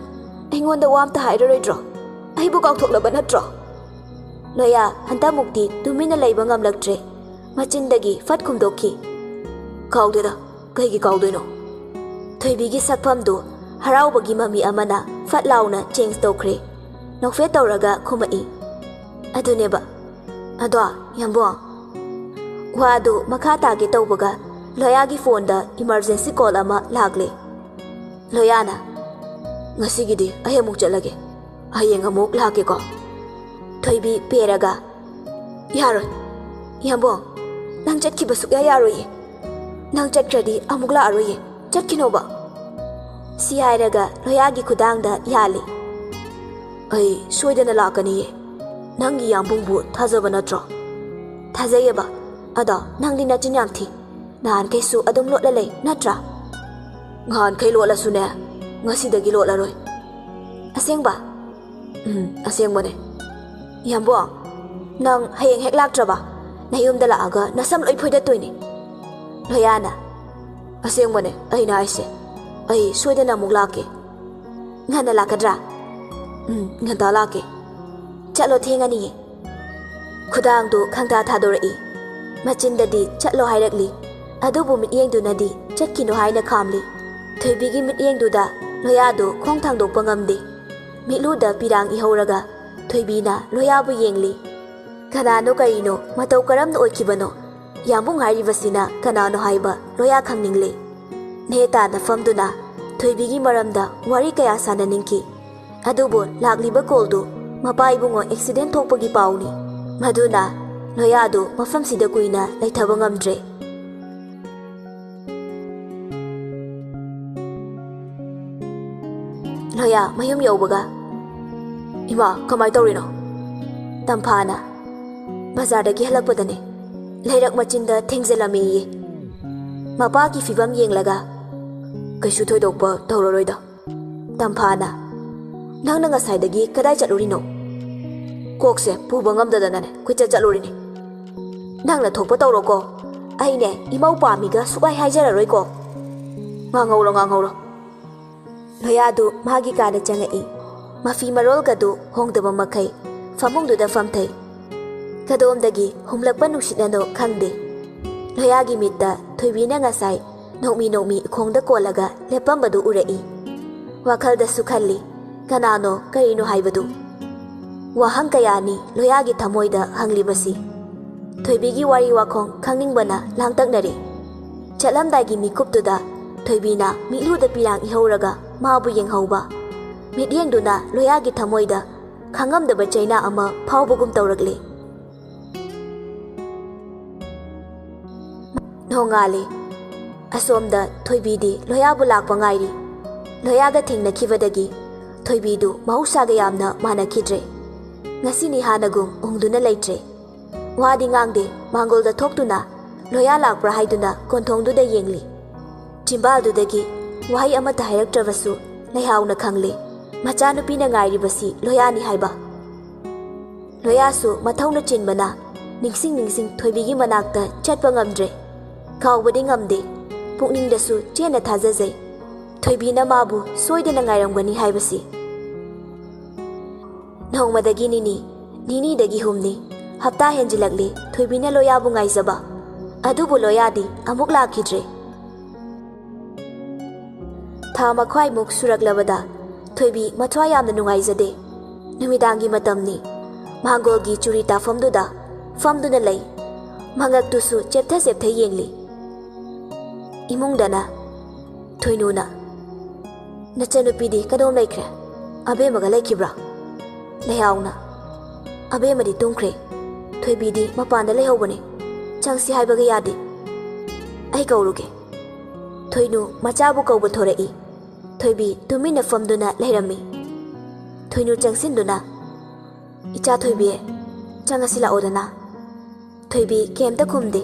ꯑꯩꯉꯣꯟꯗ ꯋꯥ ꯑꯝꯇ ꯍꯥꯏꯔꯔꯣꯏꯗ꯭ꯔꯣ? ꯑꯩꯕꯨ ꯀꯥꯎꯊꯣꯛꯂꯕ ꯅꯠꯇ꯭ꯔꯣ?" ꯂꯣꯌꯥ ꯍꯟꯗꯛꯃꯨꯛꯇꯤ ꯇꯨꯃꯤꯟꯅ ꯂꯩꯕ ꯉꯝꯂꯛꯇ꯭ꯔꯦ꯫ ꯃꯆꯤꯟꯗꯒꯤ ꯐꯠ ꯈꯨꯝꯗꯣꯛꯈꯤ, "ꯀꯥꯎꯗꯦꯗ, ꯀꯩꯒꯤ ꯀꯥꯎꯗꯣꯏꯅꯣ?" ꯊꯣꯏꯕꯤꯒꯤ ꯁꯛꯐꯝꯗꯨ ꯍꯔꯥꯎꯕꯒꯤ ꯃꯃꯤ ꯑꯃꯅ ꯐꯠ ꯂꯥꯎꯅ ꯆꯦꯟꯖ ꯇꯧꯈ꯭ꯔꯦ꯫ ꯅꯣꯛꯐꯦꯠ ꯇꯧꯔꯒ ꯈꯨꯝꯃꯛꯏ, "ꯑꯗꯨꯅꯦꯕ꯫ ꯑꯗꯣ, ꯌꯥꯝꯕꯣ," ꯋꯥꯗꯨ ꯃꯈꯥ ꯇꯥꯒꯦ ꯇꯧꯕꯒ ꯂꯣꯌꯥꯒꯤ ꯐꯣꯟꯗ ꯏꯃꯔꯖꯦꯟꯁꯤ ꯀꯣꯜ ꯑꯃ ꯂꯥꯛꯂꯦ꯫ ꯂꯣꯌꯥꯅ, "ꯉꯁꯤꯒꯤꯗꯤ ꯑꯩ ꯑꯃꯨꯛ ꯆꯠꯂꯒꯦ, ꯍꯌꯦꯡ ꯑꯃꯨꯛ ꯂꯥꯛꯀꯦꯀꯣ?" ꯊꯣꯏꯕꯤ ꯄꯦꯔꯒ, "ꯌꯥꯔꯣꯏ, ꯌꯥꯝꯕꯣ, ꯅꯪ ꯆꯠꯈꯤꯕ ꯁꯨꯛꯌꯥ ꯌꯥꯔꯣꯏꯌꯦ꯫ ꯅꯪ ꯆꯠꯈ꯭ꯔꯗꯤ ꯑꯃꯨꯛ ꯂꯥꯛꯑꯔꯣꯏꯌꯦ꯫ ꯆꯠꯈꯤꯅꯣꯕ꯫" ꯁꯤ ꯍꯥꯏꯔꯒ ꯂꯣꯌꯥꯒꯤ ꯈꯨꯗꯥꯡꯗ ꯌꯥꯜꯂꯤ꯫ "ꯑꯩ ꯁꯣꯏꯗꯅ ꯂꯥꯛꯀꯅꯤꯌꯦ꯫ ꯅꯪꯒꯤ ꯌꯥꯝꯕꯨꯡꯕꯨ ꯊꯥꯖꯕ ꯅꯠꯇ꯭ꯔꯣ?" "ꯊꯥꯖꯩꯌꯦꯕ꯫ ꯑꯗꯣ ꯅꯪꯗꯤ ꯅꯆꯤꯟ ꯌꯥꯝ ꯊꯤ꯫ ꯅꯍꯥꯟꯈꯩꯁꯨ ꯑꯗꯨꯝ ꯂꯣꯠꯂ ꯂꯩ ꯅꯠꯇ꯭ꯔꯥ?" "ꯅꯍꯥꯟꯈꯩ ꯂꯣꯠꯂꯁꯨꯅꯦ, ꯉꯁꯤꯗꯒꯤ ꯂꯣꯠꯂꯔꯣꯏ꯫" "ꯑꯁꯦꯡꯕ?" "ꯎꯝ, ꯑꯁꯦꯡꯕꯅꯦ꯫" "ꯌꯥꯝꯕꯣ, ꯅꯪ ꯍꯌꯦꯡ ꯍꯦꯛ ꯂꯥꯛꯇ꯭ꯔꯕ, ꯅꯌꯨꯝꯗ ꯂꯥꯛꯑꯒ ꯅꯁꯝ ꯂꯣꯏ ꯐꯣꯏꯗꯠꯇꯣꯏꯅꯦ꯫" ꯂꯣꯌꯥꯅ, "ꯑꯁꯦꯡꯕꯅꯦ ꯑꯩꯅ ꯍꯥꯏꯁꯦ, ꯑꯩ ꯁꯣꯏꯗꯅ ꯑꯃꯨꯛ ꯂꯥꯛꯀꯦ꯫" "ꯉꯟꯅ ꯂꯥꯛꯀꯗ꯭ꯔꯥ?" "ꯎꯝ, ꯉꯟꯇꯥ ꯂꯥꯛꯀꯦ꯫" "ꯆꯠꯂꯣ, ꯊꯦꯡꯉꯅꯤꯌꯦ꯫" ꯈꯨꯗꯥꯡꯗꯨ ꯈꯪꯊꯥ ꯊꯥꯗꯣꯔꯛꯏ꯫ ꯃꯆꯤꯟꯗꯗꯤ "ꯆꯠꯂꯣ" ꯍꯥꯏꯔꯛꯂꯤ꯫ ꯑꯗꯨꯕꯨ ꯃꯤꯠꯌꯦꯡꯗꯨꯅꯗꯤ ꯆꯠꯈꯤꯅꯨ ꯍꯥꯏꯅ ꯈꯥꯝꯂꯤ꯫ ꯊꯣꯏꯕꯤꯒꯤ ꯃꯤꯠꯌꯦꯡꯗꯨꯗ ꯂꯣꯌꯥꯗꯨ ꯈꯣꯡ ꯊꯥꯡꯗꯣꯛꯄ ꯉꯝꯗꯦ꯫ ꯃꯤꯠꯂꯨꯗ ꯄꯤꯔꯥꯡ ꯏꯍꯧꯔꯒ ꯊꯣꯏꯕꯤꯅ ꯂꯣꯌꯥꯕꯨ ꯌꯦꯡꯂꯤ꯫ ꯀꯅꯥꯅꯣ ꯀꯔꯤꯅꯣ, ꯃꯇꯧ ꯀꯔꯝꯅ ꯑꯣꯏꯈꯤꯕꯅꯣ? ꯌꯥꯝꯕꯨꯡ ꯍꯥꯏꯔꯤꯕꯁꯤꯅ ꯀꯅꯥꯅꯣ ꯍꯥꯏꯕ ꯂꯣꯌꯥ ꯈꯪꯅꯤꯡꯂꯦ꯫ ꯅꯦ ꯇꯥꯅ ꯐꯝꯗꯨꯅ ꯊꯣꯏꯕꯤꯒꯤ ꯃꯔꯝꯗ ꯋꯥꯔꯤ ꯀꯌꯥ ꯁꯥꯟꯅꯅꯤꯡꯈꯤ꯫ ꯑꯗꯨꯕꯨ ꯂꯥꯛꯂꯤꯕ ꯀꯣꯜꯗꯨ ꯃꯄꯥ ꯏꯕꯨꯡꯉꯣ ꯑꯦꯛꯁꯤꯗꯦꯟ ꯊꯣꯛꯄꯒꯤ ꯄꯥꯎꯅꯤ꯫ ꯃꯗꯨꯅ ꯂꯣꯌꯥꯗꯨ ꯃꯐꯝꯁꯤꯗ ꯀꯨꯏꯅ ꯂꯩꯊꯕ ꯉꯝꯗ꯭ꯔꯦ꯫ ꯂꯣꯌꯥ ꯃꯌꯨꯝ ꯌꯧꯕꯒ, "ꯏꯃꯥ, ꯀꯃꯥꯏ ꯇꯧꯔꯤꯅꯣ?" ꯇꯝꯐꯥꯅ, "ꯕꯖꯥꯔꯗꯒꯤ ꯍꯜꯂꯛꯄꯗꯅꯦ, ꯂꯩꯔꯛ ꯃꯆꯤꯟꯗ ꯊꯦꯡꯖꯤꯜꯂꯝꯃꯦꯌꯦ꯫" ꯃꯄꯥꯒꯤ ꯐꯤꯕꯝ ꯌꯦꯡꯂꯒ, "ꯀꯩꯁꯨ ꯊꯣꯏꯗꯣꯛꯄ ꯇꯧꯔꯔꯣꯏꯗ꯫" ꯇꯝꯐꯥꯅ, "ꯅꯪꯅ ꯉꯁꯥꯏꯗꯒꯤ ꯀꯗꯥꯏ ꯆꯠꯂꯨꯔꯤꯅꯣ?" "ꯀꯣꯛꯁꯦ ꯄꯨꯕ ꯉꯝꯗꯗꯅꯅꯦ ꯀꯣꯏꯆꯠ ꯆꯠꯂꯨꯔꯤꯅꯦ꯫" "ꯅꯪꯅ ꯊꯣꯛꯄ ꯇꯧꯔꯣꯀꯣ꯫ ꯑꯩꯅꯦ ꯏꯃꯧ ꯄꯥꯝꯃꯤꯒ ꯁꯨꯛꯍꯥꯏ ꯍꯥꯏꯖꯔꯔꯣꯏꯀꯣ꯫" "ꯉꯥꯡꯍꯧꯔꯣ, ꯉꯥꯡꯍꯧꯔꯣ꯫" ꯂꯣꯌꯥꯗꯨ ꯃꯥꯒꯤ ꯀꯥꯗ ꯆꯪꯉꯛꯏ꯫ ꯃꯐꯤ ꯃꯔꯣꯜꯒꯗꯨ ꯍꯣꯡꯗꯕ ꯃꯈꯩ ꯐꯃꯨꯡꯗꯨꯗ ꯐꯝꯊꯩ꯫ ꯀꯗꯣꯝꯗꯒꯤ ꯍꯨꯝꯂꯛꯄ ꯅꯨꯡꯁꯤꯠꯅꯅꯣ ꯈꯪꯗꯦ, ꯂꯣꯌꯥꯒꯤ ꯃꯤꯠꯇ ꯊꯣꯏꯕꯤꯅ ꯉꯁꯥꯏ ꯅꯣꯛꯃꯤ ꯅꯣꯛꯃꯤ ꯎꯈꯣꯡꯗ ꯀꯣꯜꯂꯒ ꯂꯦꯞꯄꯝꯕꯗꯨ ꯎꯔꯛꯏ꯫ ꯋꯥꯈꯜꯗꯁꯨ ꯈꯜꯂꯤ, ꯀꯅꯥꯅꯣ ꯀꯔꯤꯅꯣ ꯍꯥꯏꯕꯗꯨ꯫ ꯋꯥꯍꯪ ꯀꯌꯥꯅꯤ ꯂꯣꯌꯥꯒꯤ ꯊꯃꯣꯏꯗ ꯍꯪꯂꯤꯕꯁꯤ꯫ ꯊꯣꯏꯕꯤꯒꯤ ꯋꯥꯔꯤ ꯋꯥꯈꯣꯡ ꯈꯪꯅꯤꯡꯕꯅ ꯂꯥꯡꯇꯛꯅꯔꯦ꯫ ꯆꯠꯂꯝꯗꯥꯏꯒꯤ ꯃꯤꯀꯨꯞꯇꯨꯗ ꯊꯣꯏꯕꯤꯅ ꯃꯤꯠꯂꯨꯗ ꯄꯤꯔꯥꯡ ꯏꯍꯧꯔꯒ ꯃꯥꯕꯨ ꯌꯦꯡꯍꯧꯕ꯫ ꯃꯤꯠꯌꯦꯡꯗꯨꯅ ꯂꯣꯌꯥꯒꯤ ꯊꯃꯣꯏꯗ ꯈꯪꯉꯝꯗꯕ ꯆꯩꯅꯥ ꯑꯃ ꯐꯥꯎꯕꯒꯨꯝ ꯇꯧꯔꯛꯂꯦ꯫ ꯅꯣꯡꯉꯥꯜꯂꯦ꯫ ꯑꯁꯣꯝꯗ ꯊꯣꯏꯕꯤꯗꯤ ꯂꯣꯌꯥꯕꯨ ꯂꯥꯛꯄ ꯉꯥꯏꯔꯤ꯫ ꯂꯣꯌꯥꯒ ꯊꯦꯡꯅꯈꯤꯕꯗꯒꯤ ꯊꯣꯏꯕꯤꯗꯨ ꯃꯍꯧꯁꯥꯒ ꯌꯥꯝꯅ ꯃꯥꯟꯅꯈꯤꯗ꯭ꯔꯦ꯫ ꯉꯁꯤꯅꯤ ꯍꯥꯟꯅꯒꯨꯝ ꯎꯪꯗꯨꯅ ꯂꯩꯇ꯭ꯔꯦ꯫ ꯋꯥꯗꯤ ꯉꯥꯡꯗꯦ, ꯃꯥꯡꯒꯣꯜꯗ ꯊꯣꯛꯇꯨꯅ ꯂꯣꯌꯥ ꯂꯥꯛꯄ꯭ꯔꯥ ꯍꯥꯏꯗꯨꯅ ꯀꯣꯟꯊꯣꯡꯗꯨꯗ ꯌꯦꯡꯂꯤ꯫ ꯆꯤꯝꯕꯥꯜꯗꯨꯗꯒꯤ ꯋꯥꯍꯩ ꯑꯃꯠꯇ ꯍꯥꯏꯔꯛꯇ꯭ꯔꯕꯁꯨ ꯂꯩꯍꯥꯎꯅ ꯈꯪꯂꯦ, ꯃꯆꯥꯅꯨꯄꯤꯅ ꯉꯥꯏꯔꯤꯕꯁꯤ ꯂꯣꯌꯥꯅꯤ ꯍꯥꯏꯕ꯫ ꯂꯣꯌꯥꯁꯨ ꯃꯊꯧꯅ ꯆꯤꯟꯕꯅ ꯅꯤꯡꯁꯤꯡ ꯅꯤꯡꯁꯤꯡ ꯊꯣꯏꯕꯤꯒꯤ ꯃꯅꯥꯛꯇ ꯆꯠꯄ ꯉꯝꯗ꯭ꯔꯦ꯫ ꯀꯥꯎꯕꯗꯤ ꯉꯝꯗꯦ, ꯄꯨꯛꯅꯤꯡꯗꯁꯨ ꯆꯦꯠꯅ ꯊꯥꯖꯖꯩ꯫ ꯊꯣꯏꯕꯤꯅ ꯃꯥꯕꯨ ꯁꯣꯏꯗꯅ ꯉꯥꯏꯔꯝꯒꯅꯤ ꯍꯥꯏꯕꯁꯤ꯫ ꯅꯣꯡꯃꯗꯒꯤ ꯅꯤꯅꯤ, ꯅꯤꯅꯤꯗꯒꯤ ꯍꯨꯝꯅꯤ, ꯍꯞꯇꯥ ꯍꯦꯟꯖꯤꯜꯂꯛꯂꯦ ꯊꯣꯏꯕꯤꯅ ꯂꯣꯌꯥꯕꯨ ꯉꯥꯏꯖꯕ꯫ ꯑꯗꯨꯕꯨ ꯂꯣꯌꯥꯗꯤ ꯑꯃꯨꯛ ꯂꯥꯛꯈꯤꯗ꯭ꯔꯦ꯫ ꯊꯥ ꯃꯈꯥꯏꯃꯨꯛ ꯁꯨꯔꯛꯂꯕꯗ ꯊꯣꯏꯕꯤ ꯃꯊ꯭ꯋꯥꯏ ꯌꯥꯝꯅ ꯅꯨꯡꯉꯥꯏꯖꯗꯦ꯫ ꯅꯨꯃꯤꯗꯥꯡꯒꯤ ꯃꯇꯝꯅꯤ꯫ ꯃꯥꯡꯒꯣꯜꯒꯤ ꯆꯨꯔꯤ ꯇꯥꯐꯝꯗꯨꯗ ꯐꯝꯗꯨꯅ ꯂꯩ꯫ ꯃꯉꯛꯇꯨꯁꯨ ꯆꯦꯞꯊ ꯆꯦꯞꯊ ꯌꯦꯡꯂꯤ꯫ ꯏꯃꯨꯡꯗꯅ ꯊꯣꯏꯅꯨꯅ, "ꯅꯆꯟꯅꯨꯄꯤꯗꯤ ꯀꯗꯣꯝ ꯂꯩꯈ꯭ꯔꯦ? ꯑꯕꯦꯝꯃꯒ ꯂꯩꯈꯤꯕ꯭ꯔꯥ?" ꯂꯩꯍꯥꯎꯅ, "ꯑꯕꯦꯝꯃꯗꯤ ꯇꯨꯝꯈ꯭ꯔꯦ꯫ ꯊꯣꯏꯕꯤꯗꯤ ꯃꯄꯥꯟꯗ ꯂꯩꯍꯧꯕꯅꯦ꯫ ꯆꯪꯁꯤ ꯍꯥꯏꯕꯒ ꯌꯥꯗꯦ꯫ ꯑꯩ ꯀꯧꯔꯨꯒꯦ꯫" ꯊꯣꯏꯅꯨ ꯃꯆꯥꯕꯨ ꯀꯧꯕ ꯊꯣꯔꯛꯏ꯫ ꯊꯣꯏꯕꯤ ꯇꯨꯃꯤꯟꯅ ꯐꯝꯗꯨꯅ ꯂꯩꯔꯝꯃꯤ꯫ ꯊꯣꯏꯅꯨ ꯆꯪꯁꯤꯟꯗꯨꯅ, "ꯏꯆꯥ ꯊꯣꯏꯕꯤ, ꯆꯪꯉꯁꯤ ꯂꯥꯛꯑꯣꯗꯅ꯫" ꯊꯣꯏꯕꯤ ꯀꯩꯝꯇ ꯈꯨꯝꯗꯦ꯫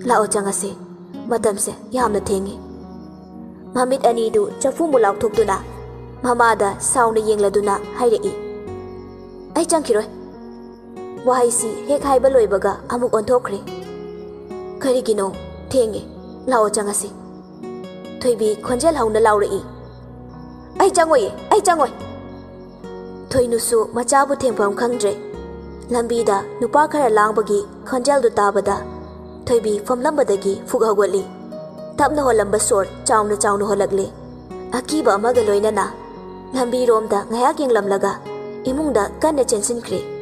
"ꯂꯥꯛꯑꯣ ꯆꯪꯉꯁꯤ, ꯃꯇꯝꯁꯦ ꯌꯥꯝꯅ ꯊꯦꯡꯉꯤ꯫" ꯃꯃꯤꯠ ꯑꯅꯤꯗꯨ ꯆꯐꯨ ꯃꯨꯛ ꯂꯥꯎꯊꯣꯛꯇꯨꯅ ꯃꯃꯥꯗ ꯁꯥꯎꯅ ꯌꯦꯡꯂꯗꯨꯅ ꯍꯥꯏꯔꯛꯏ, "ꯑꯩ ꯆꯪꯈꯤꯔꯣꯏ꯫" ꯋꯥꯍꯩꯁꯤ ꯍꯦꯛ ꯍꯥꯏꯕ ꯂꯣꯏꯕꯒ ꯑꯃꯨꯛ ꯑꯣꯟꯊꯣꯛꯈ꯭ꯔꯦ꯫ "ꯀꯔꯤꯒꯤꯅꯣ? ꯊꯦꯡꯉꯦ, ꯂꯥꯛꯑꯣ ꯆꯪꯉꯁꯤ꯫" ꯊꯣꯏꯕꯤ ꯈꯣꯟꯖꯦꯜ ꯍꯧꯅ ꯂꯥꯎꯔꯛꯏ, "ꯑꯩ ꯆꯪꯉꯣꯏꯌꯦ, ꯑꯩ ꯆꯪꯉꯣꯏ꯫" ꯊꯣꯏꯅꯨꯁꯨ ꯃꯆꯥꯕꯨ ꯊꯦꯝꯐꯝ ꯈꯪꯗ꯭ꯔꯦ꯫ ꯂꯝꯕꯤꯗ ꯅꯨꯄꯥ ꯈꯔ ꯂꯥꯡꯕꯒꯤ ꯈꯣꯟꯖꯦꯜꯗꯨ ꯇꯥꯕꯗ ꯊꯣꯏꯕꯤ ꯐꯝꯂꯝꯕꯗꯒꯤ ꯐꯨꯛ ꯍꯧꯒꯠꯂꯤ꯫ ꯇꯞꯅ ꯍꯣꯜꯂꯝꯕ ꯁꯣꯔ ꯆꯥꯎꯅ ꯆꯥꯎꯅ ꯍꯣꯜꯂꯛꯂꯦ꯫ ꯑꯀꯤꯕ ꯑꯃꯒ ꯂꯣꯏꯅꯅ ꯂꯝꯕꯤꯔꯣꯝꯗ ꯉꯥꯏꯍꯥꯛ ꯌꯦꯡꯂꯝꯂꯒ ꯏꯃꯨꯡꯗ ꯀꯟꯅ ꯆꯦꯟꯁꯤꯟꯈ꯭ꯔꯦ꯫